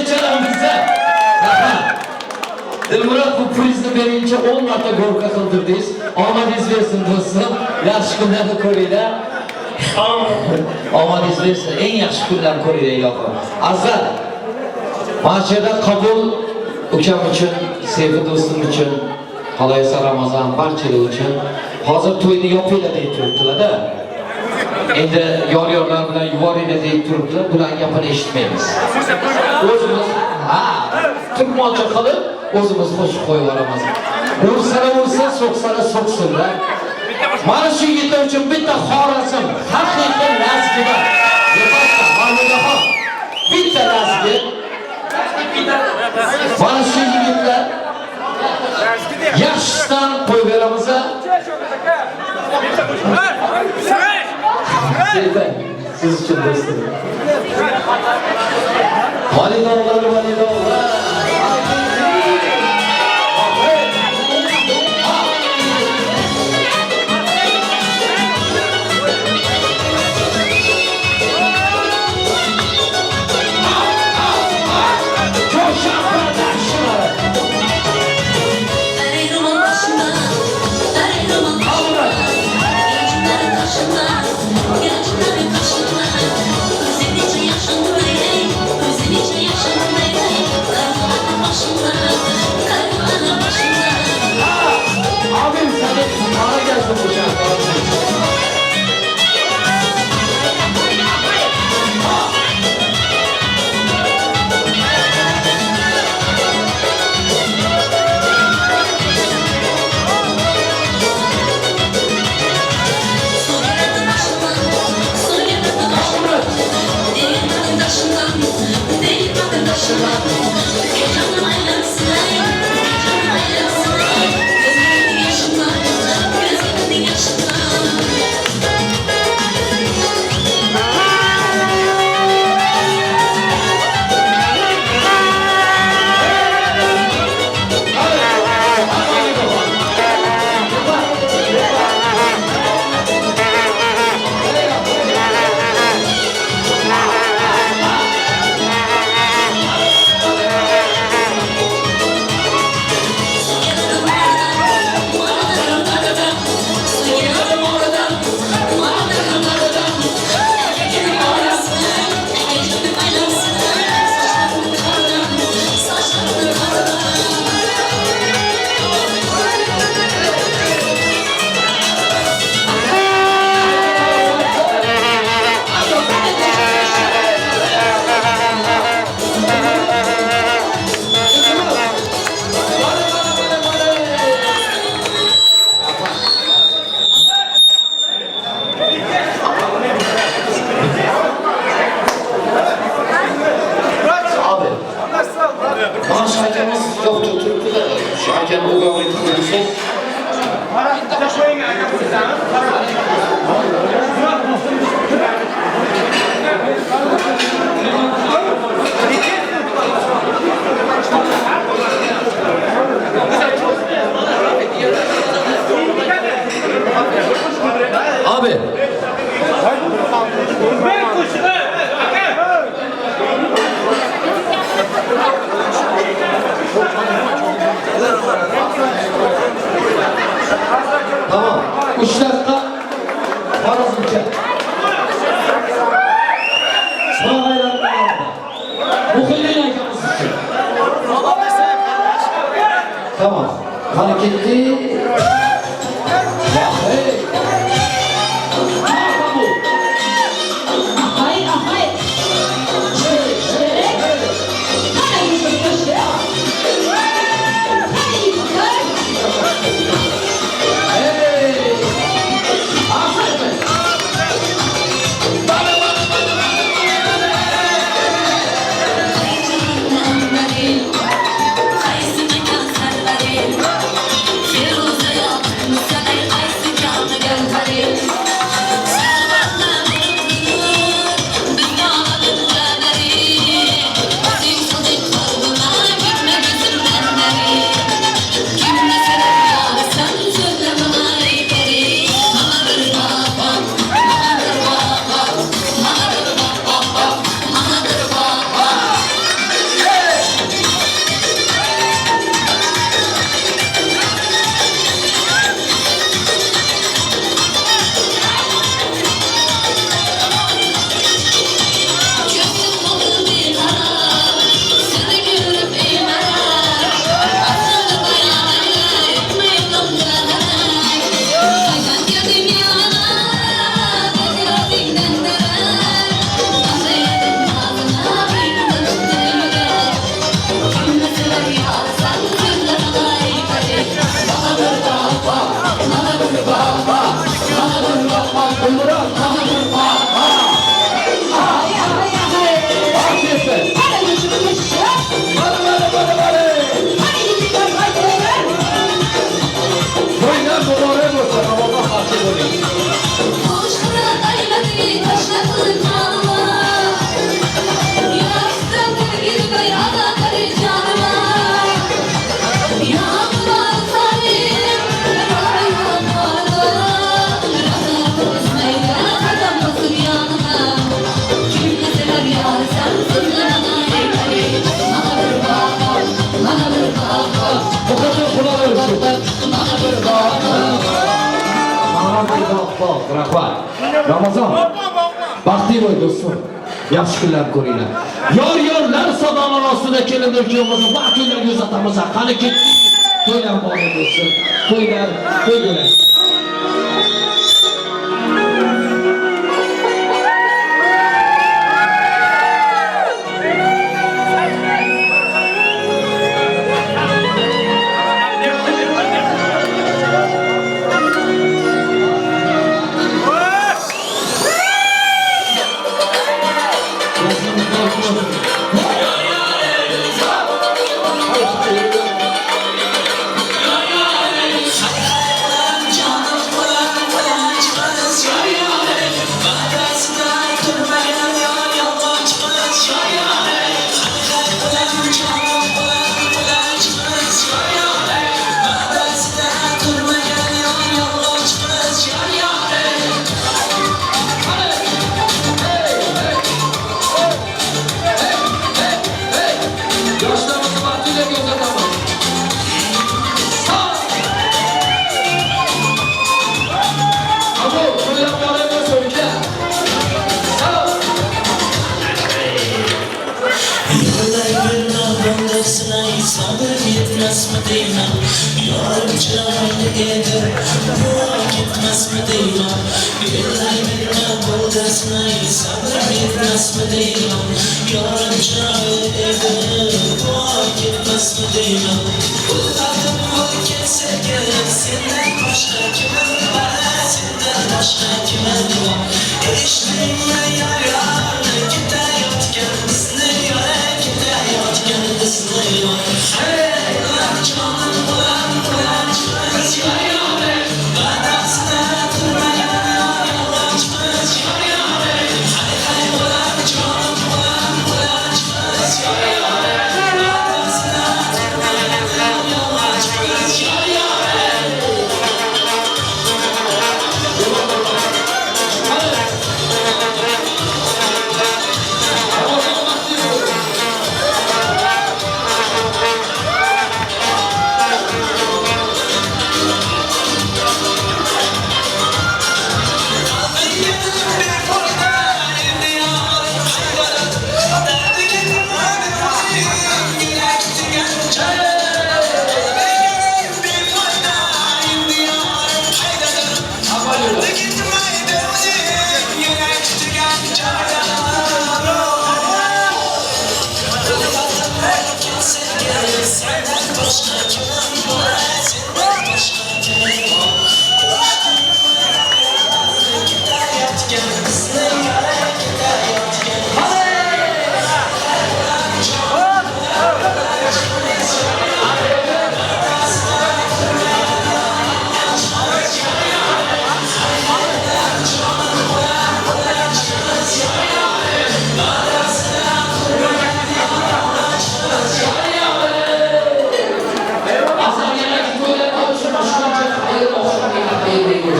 Dilmurod, bu prizni berincha 10 marta gorka qildirdingiz. Omadingiz bersin do'stim. Yaxshi kunlarni ko'ringlar. Omadingiz bersin. Eng yaxshi kunlarni ko'ringlar ilohim. Azizlar, mana shu yerda qabul ukam uchun, sevgi do'stim uchun, qolaversa Ramazon barchalar uchun hozir to'yni yopinglar deb turibdilar-da. Endi yor-yorlar bilan yuboringlar deb turibdilar. Bularning gapini eshitmaymiz. O'zimiz, ha, turkmoncha qilib o'zimiz qo'shiq qo'yib yuboramiz. Ursalar ursa, so'ksalar so'ksinlar. Mana shu yigitlar uchun bitta Xorazm haqiqiy lazgiba. Mahmudaxon, bitta lazgi. Mana shu yigitlar yaxshisidan qo'yib beramiz. Siz uchun do'stim. Validovlar, validovlar. Özüm içe yaşındım, özüm içe yaşındım. Abi. Tamam. 3 dakika. Xorazmcha. Muhiddin akamiz uchun. Tamam. Qani ketdik. Hey. Ahay, ahay. Rahmat. Ramazon. Baxtli bo'l do'stim. Yaxshi kunlar ko'ringlar. Yor yorlar sadolar ostida kelindir kuyovimizni baxt kunlarga uzatamiz. Qani ketdik. To'ylar muborak bo'lsin. To'ylar to'y bo'lsin. Hey!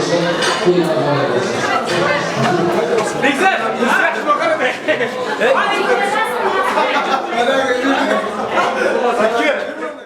bo'lsin, to'ylar muborak bo'lsin. Bekzod,